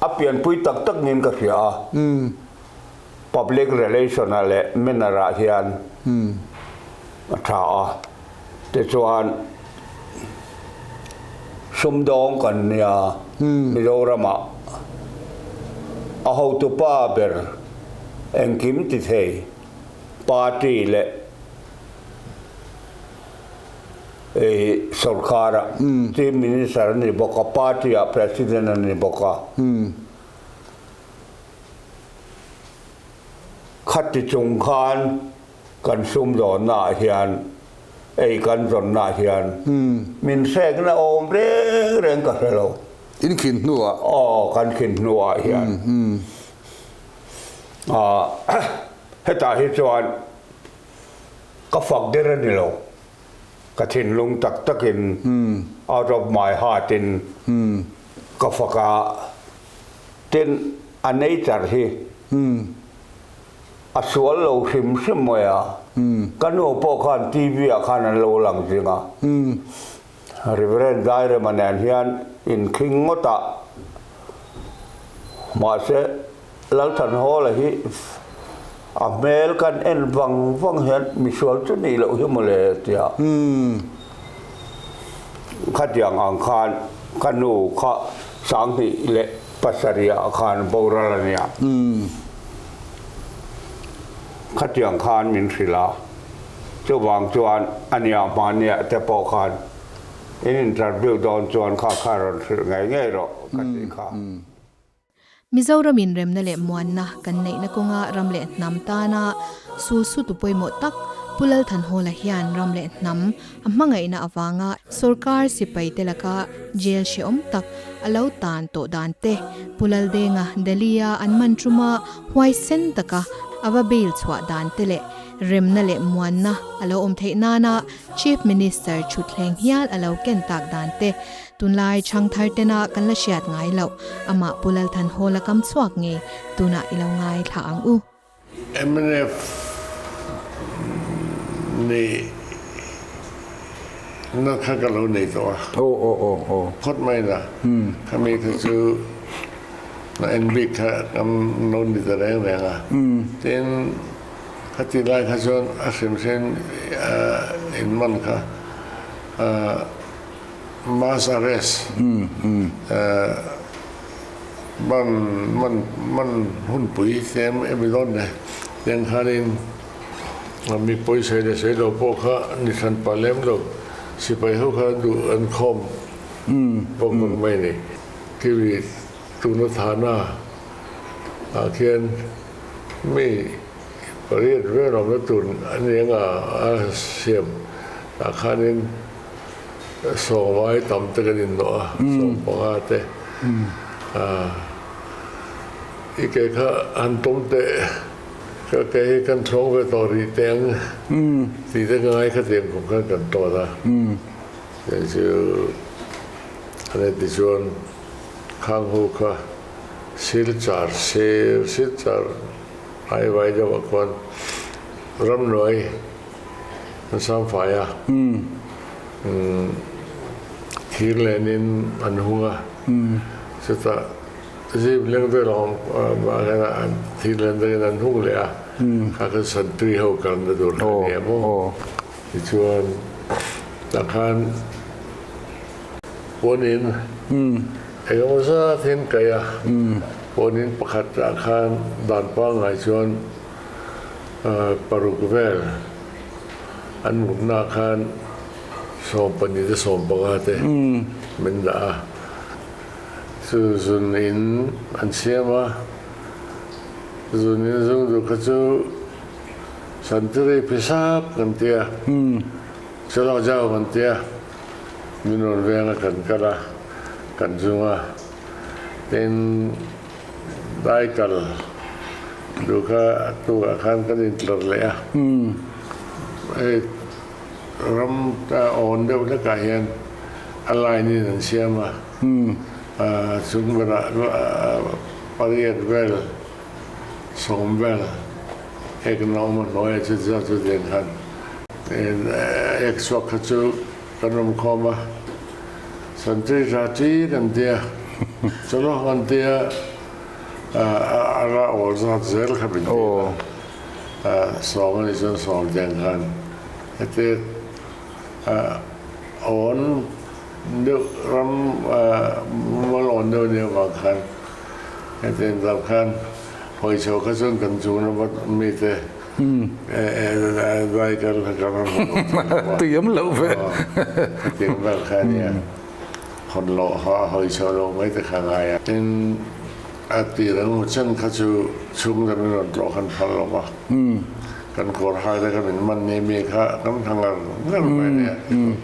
a pianpui tak tak niin ka hria a. Public relation-ah leh manner-ah hian a tha a. Tichuan, sumdawng kan nia Mizoramah a hotupa ber engkim ti thei party leh sorkara Chief Minister a ni bawk a, party-ah President a ni bawk a. Khati chung khan Kan sumdawnnaah hian, ei kan zawnnaah hian min hrekna awm reng reng ka hre lo. In khin hnuah? Aw, kan khin hnuah hian. Hetah hi chuan ka fak der a ni lo. Ka thinlung tak takin, out of my heart in ka fak a. Tin, a nature hi A sual lo hrim hrim mai a. Ka nu pawh khan TV ah khan an lo lang zing a. Reverend Zairema nen hian inkhing ngawt a. Mahse, Lalthanhawla hi a hmel kan en vang vang hian misual chu nih loh hi mawle tia. Khatiang ang khan ka nu kha 2000 leh pasarih ah khan boral a nia. Khatiang khan min hrilh a, chuvang chuan a nia hmania te pawh khan in interview dawn chuan kha kha rawn hrilh ngei ngei rawh ka tih kha. Mizoram inremna leh muanna kan neihna kawnga ram leh hnam tana sul sutu pawimawh tak Pu Lalthanhawla hian ram leh hnam a hmangaihna avanga sorkar sipai te laka jail hrehawm tak a lo tan tawh dan te Pu Laldenga Delhi-a an man tuma huaisen taka a va bail chhuah dan te leh remna leh muanna a lo awm theih nana Chief Minister thutthleng hial a lo ken tak dan te Tunlai chhangthar tena kan la hriat ngai loh, amah Pu Lalthanhawla kam chhuak nge tunah i lo ngaithla ang u. Mnf nih na kha ka lo nei tawh a. Aw aw aw aw. Phawt mai na. Khami kha chu na en bik kha kan lo ni ta reng reng a. Tin, khati lai kha chuan a hrim hrim in man kha Mass arrest man man man hunpui tlem emi dawn ne tiang khanin mi pawisa leh sawi lo pawh kha ni hran pah lem lo sipai ho kha duh an khawm bawk bawk mai a ni. Kiwi tuna thana ah khian mi pariat vel awmna tur a ni anga a siam tah khanin Sawmai tam te kan innawh a, 15 te. I ke kha han tawm teh. Ka kei hi kan thlawng ve tawh rih teh ang tih te ka ngai khatiang kum khan kan tawn a. Kei chu a ni tichuan khang ho kha Silchar sir Silchar ai vai deuh ah khuan ramhnuai an sang fai a thir len in an hung a chutah zip leng vel a awm ah thir len takin an hung leh a kha kha santui ho kalna tur kha a ni a maw. Tichuan tah khan puanin eng emaw zat hian kaih a, puanin pakhat ah khan dan pangngai chuan paruk vel an mutna ah khan 12 te 15 te min dah a, chu zun in an siam a, zun in zung duh kha chu. Santiri phisap kan ti a, Chalo Jau kan ti a, min rawn veng a kan kal a, kan zung a, tin dai kal duh kha a tukah khan kan intlar leh a, hei ram awn deuh hlekah hian a line in an siam a, chung berah pariat vel 10 vel ek na awm a hnuai a chu zat chu tiang khan ek chhuak kha chu kan awm khawm a santri tha chi kan tia chawlh kan tia a ra awl zat zel kha min ti a 10 a nih chuan 10 tiang khan heti awn deuh ram mual awn deuh nia vang khan Hetiang dap khan hawichho kha chuan kan chungna vat mite dai kal kha kan rawn hawn awm thei lo a. Tui awm loh ve. Hetiang vel kha ania hawn loh a hawichho loh mai te kha ngai a. Tin, a tir ang chen kha chu chhung lam in rawn tlawh khan phal lo va. Kan kawr hai te kha min man ni mi kha kan tha ngar ngar mai ania.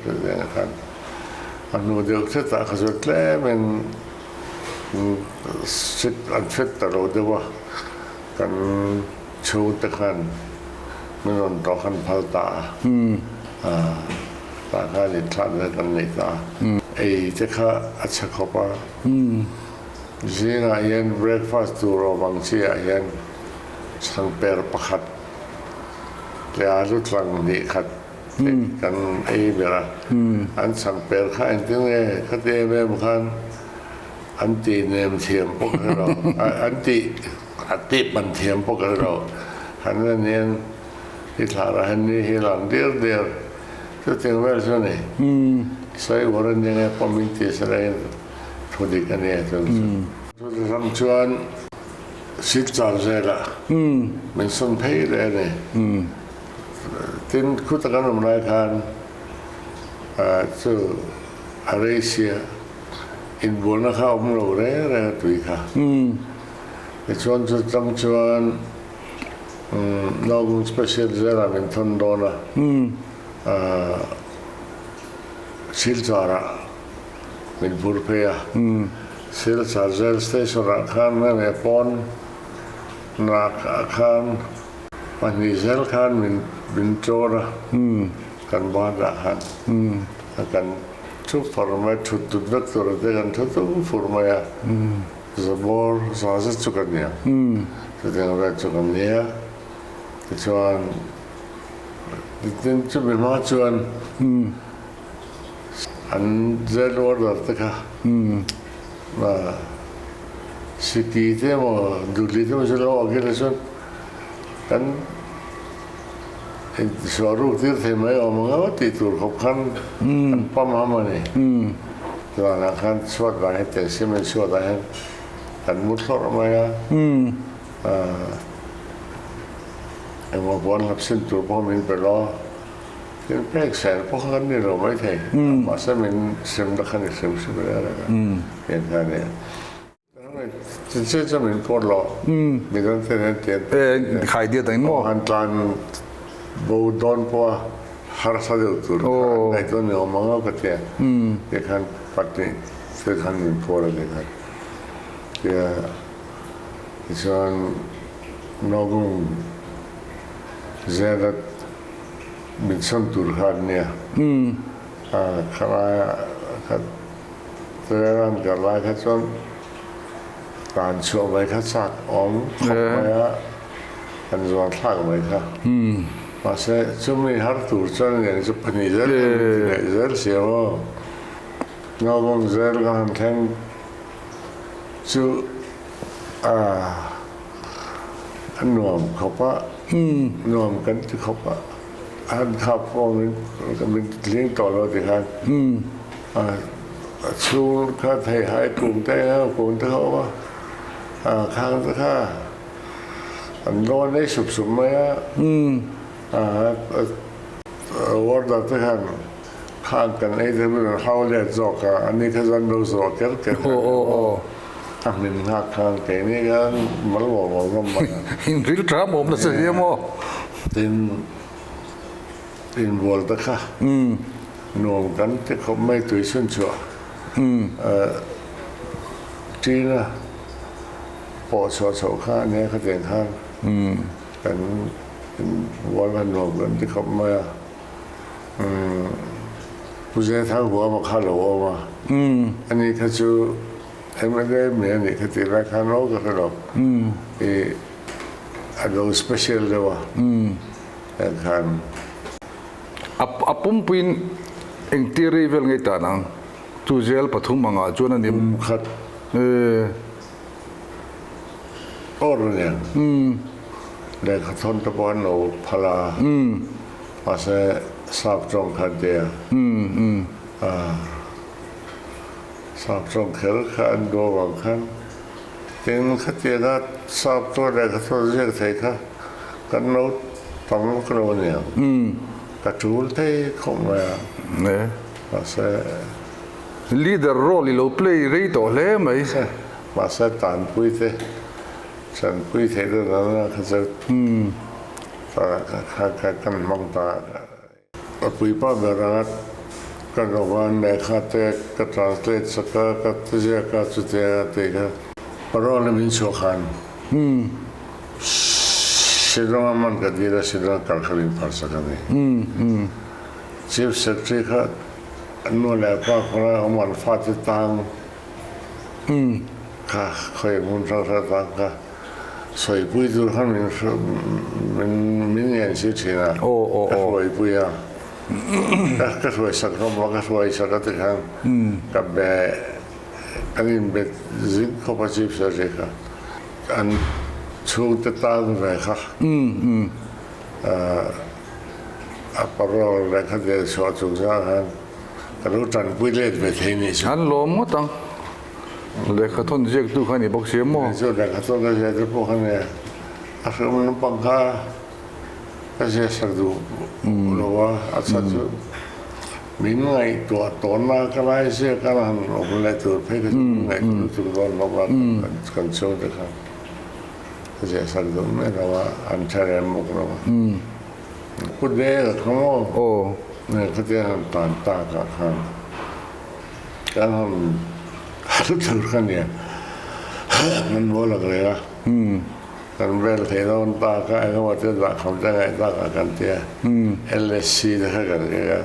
Hetiang khan a hnu deuh thetah kha chu tlem in Sit an hret ta lo deuh a, kan chhungte khan min rawn tawh khan phal ta a, tah khan inthlan ve kan nei ta a. Ei te kha a chhe khawp a, zingah hian breakfast tur awm ang chi ah hian chhangper pakhat leh alu tlang hnih khat Kan ei ber a, an chhang per kha engtin nge khati em em khan an ti nem thiam pawh ka hre lo, an ti a tip an thiam pawh ka hre lo. Han en hian i thlah ah hian ni hi lang dir dir chutiang vel chu a ni. Sawi uar a nia nge pawh min ti se la in thu dik a nia chuan chu. Chuti ram chuan Silchar zelah min sawn phei leh a ni. Tin, khuta kan awm lai khan chu a rei sia, inbualna kha a awm lo reng reng a tui kha. Tichuan chu chang chuan Naugum Special Jail-ah min thawn dawn a, Silchar-ah min phur phei a. Silchar Jail Station-ah khan nge pawn nak-ah khan Pahnih zel khan min min tlawr a, kan banah khan kan thu fur mai, thut dut vek tur te kan thu tum fur mai a, zabawr za zet chu ka nia, chutiang vel chu ka nia, tichuan tin chumi hma chuan an jail order te kha Siki te emaw Duli te emaw chu lo awk ila chuan kan insual ruk tir thei mai awm ang emaw tih tur khawp khan an pam ham a ni. Zanah khan chhuat ah hian tiang cement chhuat ah hian kan mu thlawrh mai a, engmaw puan hlap sin tur pawh min pe lo. Thil pek ser pawh kha kan ni lo maithei, mahse min semna kha ni hrim hrim reng reng a, tiang kha a nia. Chinchin chu min pawt lo, midang te nen tiang Khai diat ang maw? Han tlan bo dawn pawh a harsa deuh tur kha an ngaihtuah ni awm ang a ka tia, tiang khan pahnih te khan min pawt a ti khan. Tia tichuan Nogum. Zela min sawn tur kha an nia. Khalai kha Zela an kal lai kha chuan tan chhuah mai kha chak awm khawp mai a, kan zuan thlak mai kha. Mahse chumi har tur chuan eng chu pahnih zel kha min ti leh zel si ang aw. Naupang zel ka han thleng chu a a nuam khawp a, nuam kan ti khawp a, a han khap pawh min min ti tling tawh lo ti khan a a chhung kha theihai kum te kum te kha a awm a, a khang te kha an lawn ei sup sup mai a, a warder te khan Khan kan ei te ber hau let zawk a, ani kha zan lo zawh ker ker a ni maw? A hmin nghak khan keini khan mal maw maw ngam mai a. In ril tha mawm nasa hle maw? Tin, inbual te kha nuam kan ti khawp mai tui chhun chhuah ṭina pawh chhuah chhoh kha ania khatiang khan kan inbual kha nuam kan ti khawp mai a. Pu Zethang huam a kha lo awm a, ani kha chu MLA mai a nih kha tih lai khan aw ka hre lo, i a lo special deuh a heng khan. A pumpuiin engtir rei vel ngei tan ang? Chu zel pathum angah chuan a ni. Kum khat awr a niang. Lehkha thawn te pawh an lo phal a. Mahse sap tawng kha tia sap tawng kher kha an duh avang khan tin khatianga sap tawng leh kha thawn ziak thei kha kan lo tam vak lo a niang. Ka tul thei khawp mai a. Mahse Leader role i lo play rei tawh hle mai. Mahse tanpui te tanpui theih te nana kha chu Kan hmang ta. A puipa ber anga ka lo a, lehkha te ka translate sak a, ka ziak a, chutia tih kha parole min chhuah khan Shillong a man ka dil a, Shillong kal kha min phar sak a ni. Chief Secretary kha nu leh pa khawlai awm an fate tang kha khawi hmun hrang hrang tang kha Sawipui tur khan min min ngen si thin a, ka hruaipui a, ka hruai sak hlawm a, ka hruai sak a tikhan ka be kan inbe zing khawp a Chief Secretary kha, an chhungte tan ve kha a parole lehkha del chhuah chung zah khan ka lo tanpui let ve thei nih chu. An lawm ngawt ang. Lehkha thawn ziaktu kha a ni bawk si a maw? Chu lehkha thawn ka ziah te pawh kha nia, a hreawm lampang kha ka ziah sak duh lo a, a chhan chu min ngaihtuah tawnna ka lai ziak a han awm leh tur phei kha chu min ngaihtuah lutuk dawn lo a, kan chhungte kha ka ziah sak duh mai lo a, an tha rem bawk lo a. Pu Dela kha maw? Khatia han tan takah khan. Kan han hal tur kha nia, kan maw lak reng a, kan vel thei dawn tak a, engemaw te dah kham te ngaih tak ah kan tia, LSC te kha kan keng a,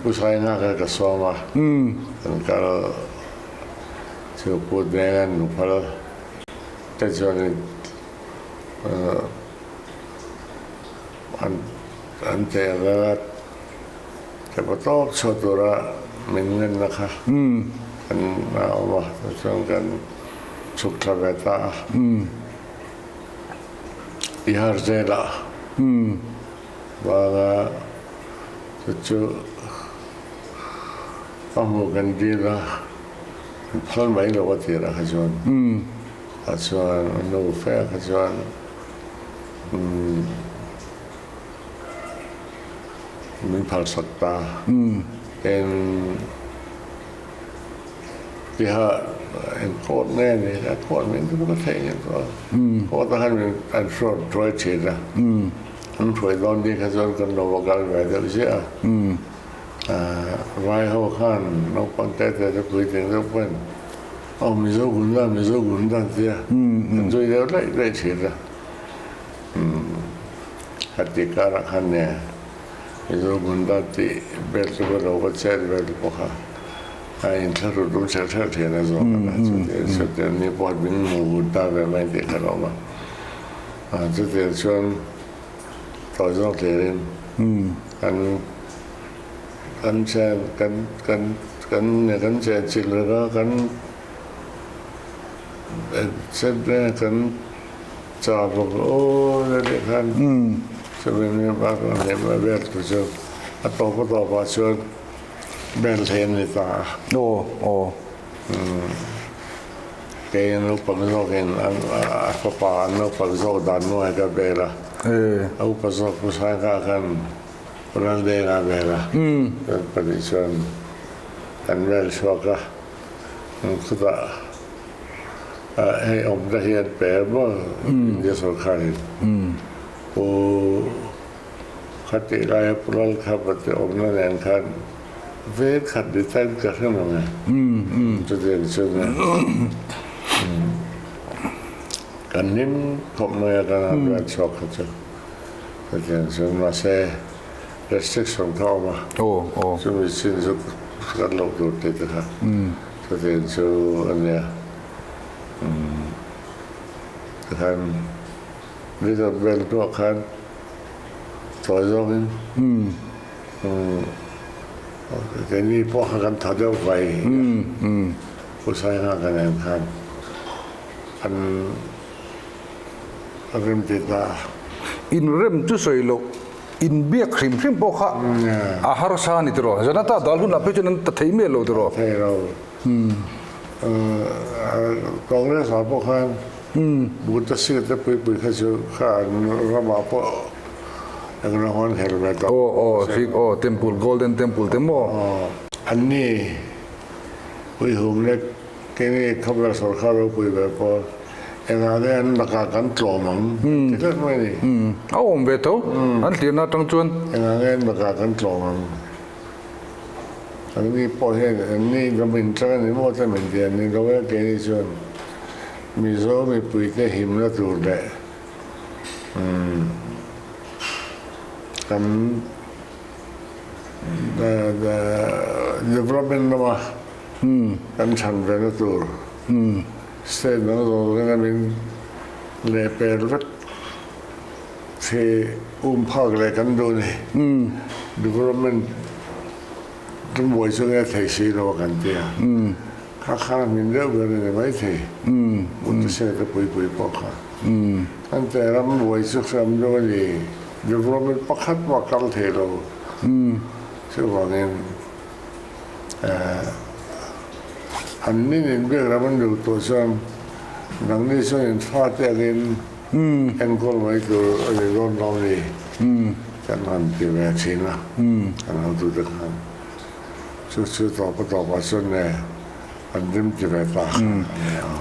Pu Saina kha ka sawm a, kan kal chu Pu Denga nuphal te chuan an teh vel a. Kepa tawk chhuah tura min ngenna kha kan awm a, chuan kan chhuk thla ve ta a. Tihar zelah vanga chu chu a hmuh kan dil a, an phal mai lo a tirah kha chuan. Tah chuan a nu fe kha chuan Min phalsak ta. Eng tiha eng court nge ni a court min chu ka theih ngei tawh a. Court ah khan min an hruai hruai thin a. An hruai dawn ni kha chuan kan lo va kal ve deuh ziah a. Vai ho khan naupang te te te puitling deuh pawhin aw Mizo Gunda Mizo Gunda an tia an zui deuh laih laih thin a. Khatih karah khan nia Mizo Gunda tih vel chu va lo va chet vel pawh kha a inthlahrut rum ṭhelh ṭhelh ṭhin a zawk a, chutiang chutiang ni pawh min hmu Gunda ve mai tih kha lo awm a, chutiang chuan tawi zawk hlirin kan kan chen kan kan kan kan chenchilh reng a kan kan Cha bawk aw le leh khan chumi mi bak a hlem a vel tu chu a tawp a tawp ah chuan bel thei an ni ta a. Aw aw. Kei an naupang zawk in a fapa an naupang zawk dan nuai ka bel a. A upa zawk Pu Saika khan Pu Laldenga a bel a. Chuan pahnih chuan an bel chhuak a. Chutah Hei awmna hi an pe maw India sorkarin Pu khatih laia Pu Lalkhapa te awmna nen khan veng khat ni tan ka hre mang e. Chutiang chuan kan hlim khawp mai a kan han riat chhuak kha chu. Chutiang chuan mahse restriction kha a awm a, chumi chin chu kan loh tur tih te kha. Chutiang chu a nia. Tikhan Little Bell hnuah khan tawi zawngin keini pawh kha kan tha deuh vai Pu Sainghaka nen khan an rem ti ta a. Inrem chu sawi loh inbiak hrim hrim pawh kha a harsa a ni tiraw? Janata dal hunah phei chuan an ta thei miah lo tiraw? Thei lo. Congress ah pawh khan Buddha Singh te pui pui kha chu kha an ramah pawh eng ram an hel ve tawh. Aw aw Sikh aw temple Golden Temple te maw? Anni Uihum leh keini khawvel sorkar ropui ber pawh engah nge an lakah kan tlawm ang ti tlat mai a ni. A awm ve tho an hlirna atang chuan. Engah nge an lakah kan tlawm ang. Anni pawh hian anni ram intang a ni maw ta min ti a ni lo e keini chuan Mizo mipuite himna tur leh kan development lama kan chhan vena tur state dang zawng zawngin a min lehpel vek Khi um phak leh kan duh ni. Development tum buai chu nge thei si lo a kan ti a. Kha khan a hmin deuh ber a ni maithei. Utase te pui pui pawh kha. Kan te ram buai chu hram deuh a ni. Development pakhat pawh a kal thei lo. Chuvangin an nin inbiak ram an duh tawh chuan nangni chuan in fate angin Enkawl mai tur a ni dawn lo ni kan han ti ve thin a, kan hotute khan chu chu tawp a tawpah chuan nge an rim ti ve ta kha a ni a.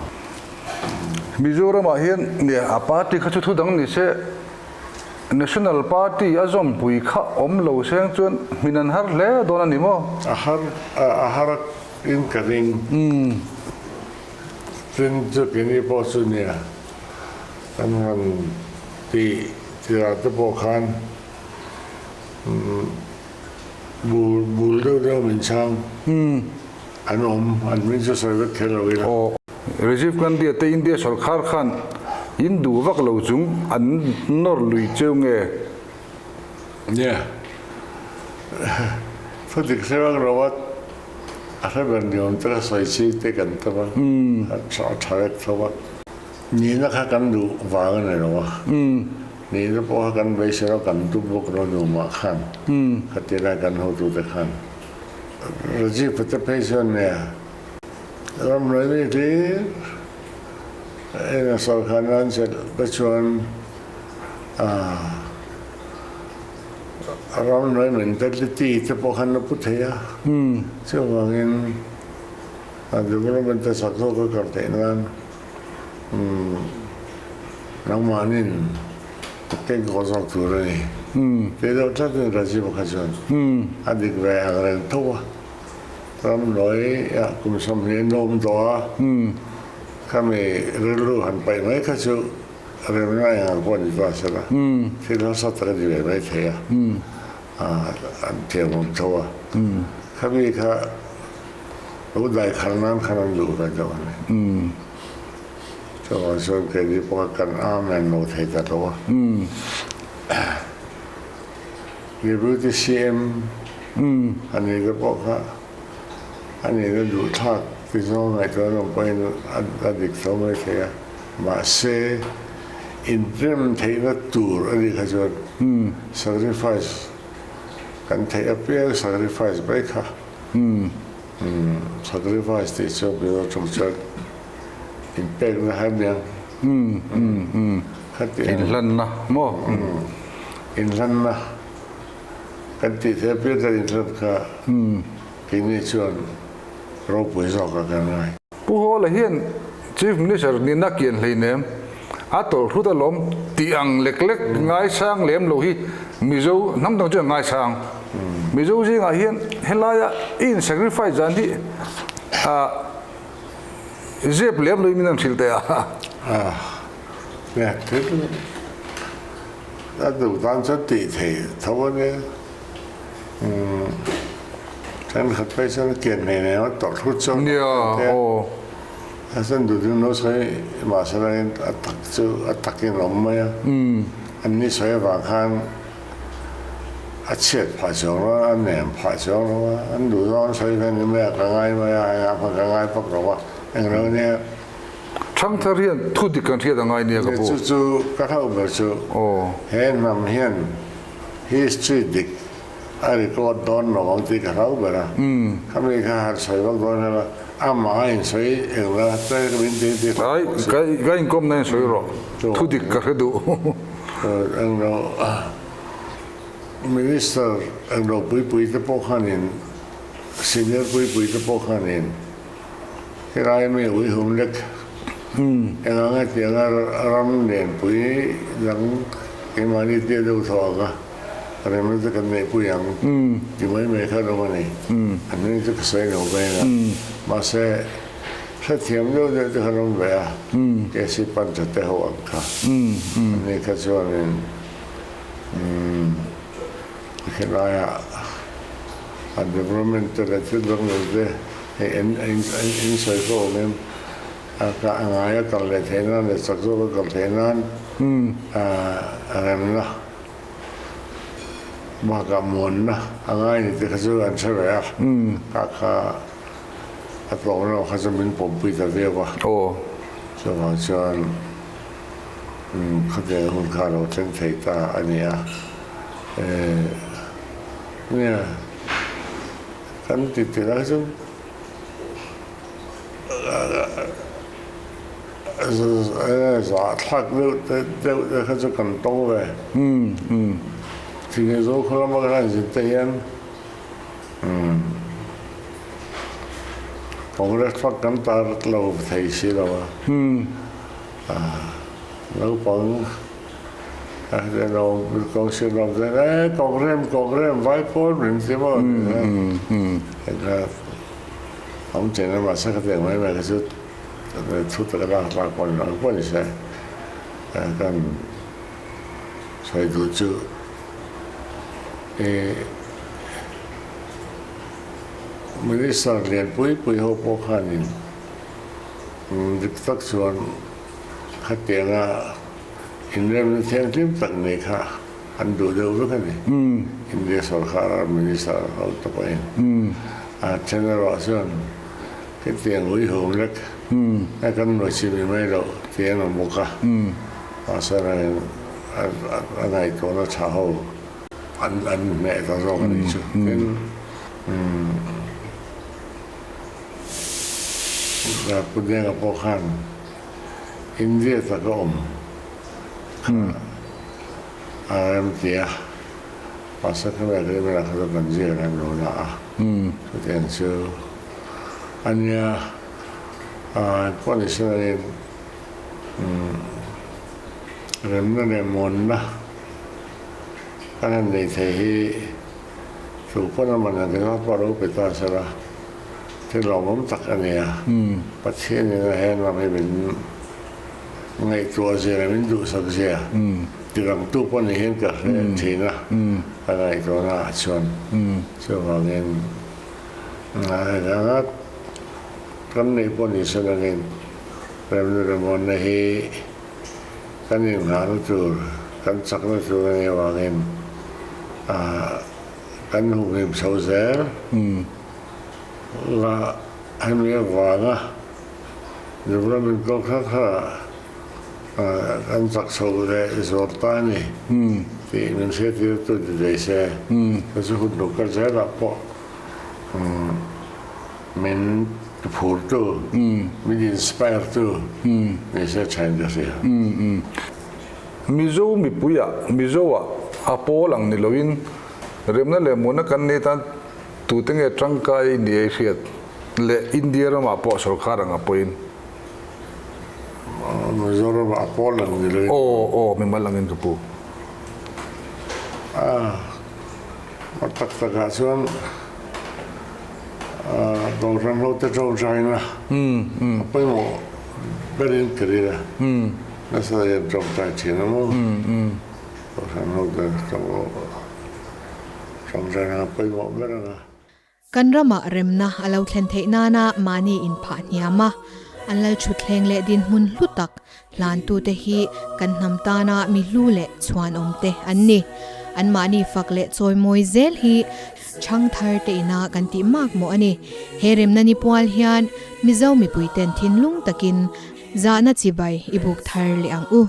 Mizoramah hian nia a party kha chu thu dang ni se, National Party a zawmpui kha awm lo seng chuan hmin an har hle dawn a ni maw? A har a har in ka ring. Tin chu keini pawh chu nia kan han tih tirah te pawh khan bul bul deuh deuh min chhang an awm an hming chu sawi vek kher lo ila. Aw Rajiv Gandhi a te India sawrkhar khan in duh vak lo chung an nawr lui cheu nge? Nia thu dik hre vak lo a. A hre ber ni awm te sawi chi te kan tam a, a tha vek tho a. Nihna kha kan duh vang a ni lo a, nihna pawh kha kan beisei lo, kan tum bawk lo numah khan, khatia lai kan hotute khan. Rajiv te phei chuan nia ramlai mi hlir eng a sawrkharna an chelh te chuan A ramhnuai mentality te pawh khan a pu thei a, chuvangin a development a chak zawk a kal theih nan nangmahnin kenkawh zawk tur a ni. Tih deuh tlatin Rajiv kha chuan a dik ve ang reng tho a, ramhnuai ah kum 20 an awm tawh a, khami rilru han paih mai kha chu. remna eng ang pawh ni ta sela, thil harsa tak a ni ve mai thei a, an thiam awm tho a. Khami kha lo daikhar nan khan an duh ve deuh a ni. Chuvang chuan keini pawh kha kan Amen lo thei ta lo a. Deputy CM a ni te pawh kha a nihna duh thlak ti zawng ngaihtuah an awm pawhin a dik tho mai thei a. Mahse, inrem theihna tur a nih kha chuan sacrifice kan theih apiang sacrifice mai kha. Sacrifice tih chu Mizo tawng chuan inpekna kha aniang. Khatiang. Inhlanna maw? Inhlanna kan tih theih apiang kan inhlan kha keini chuan ropui zawk a kan ngai. Pu Hawla hian Chief Minister nihna kian hleinem a tawlh hrut alawm tih ang lek lek ngaisang lem lo hi Mizo hnam dang chuan ngaisang. Mizo zingah hian helaia i in sacrifice zan hi zep lem lo in min an hrilh teh a. Nia thil a duh tan chuan tih theih tho a nia. Thenkhat phei chuan a kian hmel em a tawrh hrut chuan Nia aw. A chuan duh ding lo sawi mahse lain a tak chu a takin a awm mai a. An ni sawi avang khan a chhiat phah chuang lo a, a nem phah chuang lo a, an duh zawng an sawi ve ni mai a, ka ngai mai a, engah pawh ka ngai pak lo a, englo nia. Thangthar hian thu dik kan hriat a ngai nia ka pu. Chu chu ka hlauh ber chu he hnam hian history dik a record dawn lo ang tih ka hlau ber a, khami kha han sawi vak dawn ila amah a insawi engla te ka min ti ti Ai, ka ka inkawm na in sawi rawh, thu dik ka hre duh. Englo Minister englo puipui te pawh khanin senior puipui te pawh khanin helai mi uihum lek enganga tianga ram lianpui dang keimahni tia deuh thaw ang a. Remna te kan neihpui ang ti mai mai kha rawng a ni. An hming chu ka sawi lo veng a. Mahse, hrethiam deuh deuh te kha an awm ve a, KC Pancha te ho ang kha. Ani kha chuanin helaiah a development te leh thil dang dang te hei en in sawi fo awm em, a ngai a kal leh theih nan leh chak zawk a kal theih nan remna. Bakah muanna a ngai ni te kha chu an hre ve a, kha kha a tlawm lo kha chu min pawmpui ta viau a. Chuvang chuan khatiang hun kha a lo thleng thei ta a ni a. Nia, kan ti ti lai chu. Zahthlak deuh te deuh te kha chu kan tawng ve. Thingeng zo khaw lama kan han zin te hian Congress fak kan tar lo thei si lo a. Naupang Council lam chuan e Congrem Congrem vai pawn min ti maw ti Awm chen a mahse khatiang mai mai kha chu thu tak a lak tlak pawh ni lo ang pawh ni se kan sawi duh chu i Minister lian pui pui ho pawh khanin dik tak chuan khatianga inremna thianghlim tak nei kha An duh deuh vek a ni. India sorkar minister ho te pawhin a then erawh chuan hetiang uihawm lek a kan nuai chi mi mai loh tih an awm bawk a. Mahse a ngaihtuahna tha ho an hneh ta zawk a nih chu. Tin, Pu Denga pawh khan India taka awm A rem ti a, mahse khami agreement ah kha chuan kan ziak rem lo na a, chutiang chu a nia. Pawh ni se lain remna leh muanna kan han nei thei hi tu pawn a man ang ringawt pawh a lo pe ta se la, thil lawmawm tak a nia. Pathianin a he ram hi min. Ngaihtuah zia leh min duhsak zia tirangtu pawh ni hian ka hre thin a, ka ngaihtuahna ah chuan chuvangin enganga kan neih pawh ni se nangin remna remhawnna hi kan inghahna tur, kan chakna tur a nih avangin kan humhim chho zel la hemi avanga Development kawng kha kha kan chak chho leh zuar ta a ni tih min hriattir tu ni thei se, ka chu hun lo kal zelah pawh min phur tu, min inspire tu ni se thain ka hria. Mizo mipuiah, Mizoah a pawl ang ni loin remna leh muanna kan nei tan tute nge tangkai ni ei hriat? Leh India ramah pawh sorkar ang a pawhin. Mizoramah a pawl ang ni lo. Aw aw mimal angin ka pu. A tak takah chuan Kohhran hote tawngtaina a pawimawh berin ka ring a, nasa hian tawngtai thin a maw? Kohhran hote tawngtaina a pawimawh ber ang a. Kan ramah remna a lo thlen theih nana mahni inphah hniam a, an lal thutthleng leh dinhmun hlu tak hlantute hi kan hnam tana mi hlu leh chhuanawm te an ni. Anmahni fak leh chawimawi zel hi chhang thar te ina kan tih mak mawh a ni. He remna ni pual hian Mizo mipuiten thinlung takin zahna chibai i buk thar leh ang u.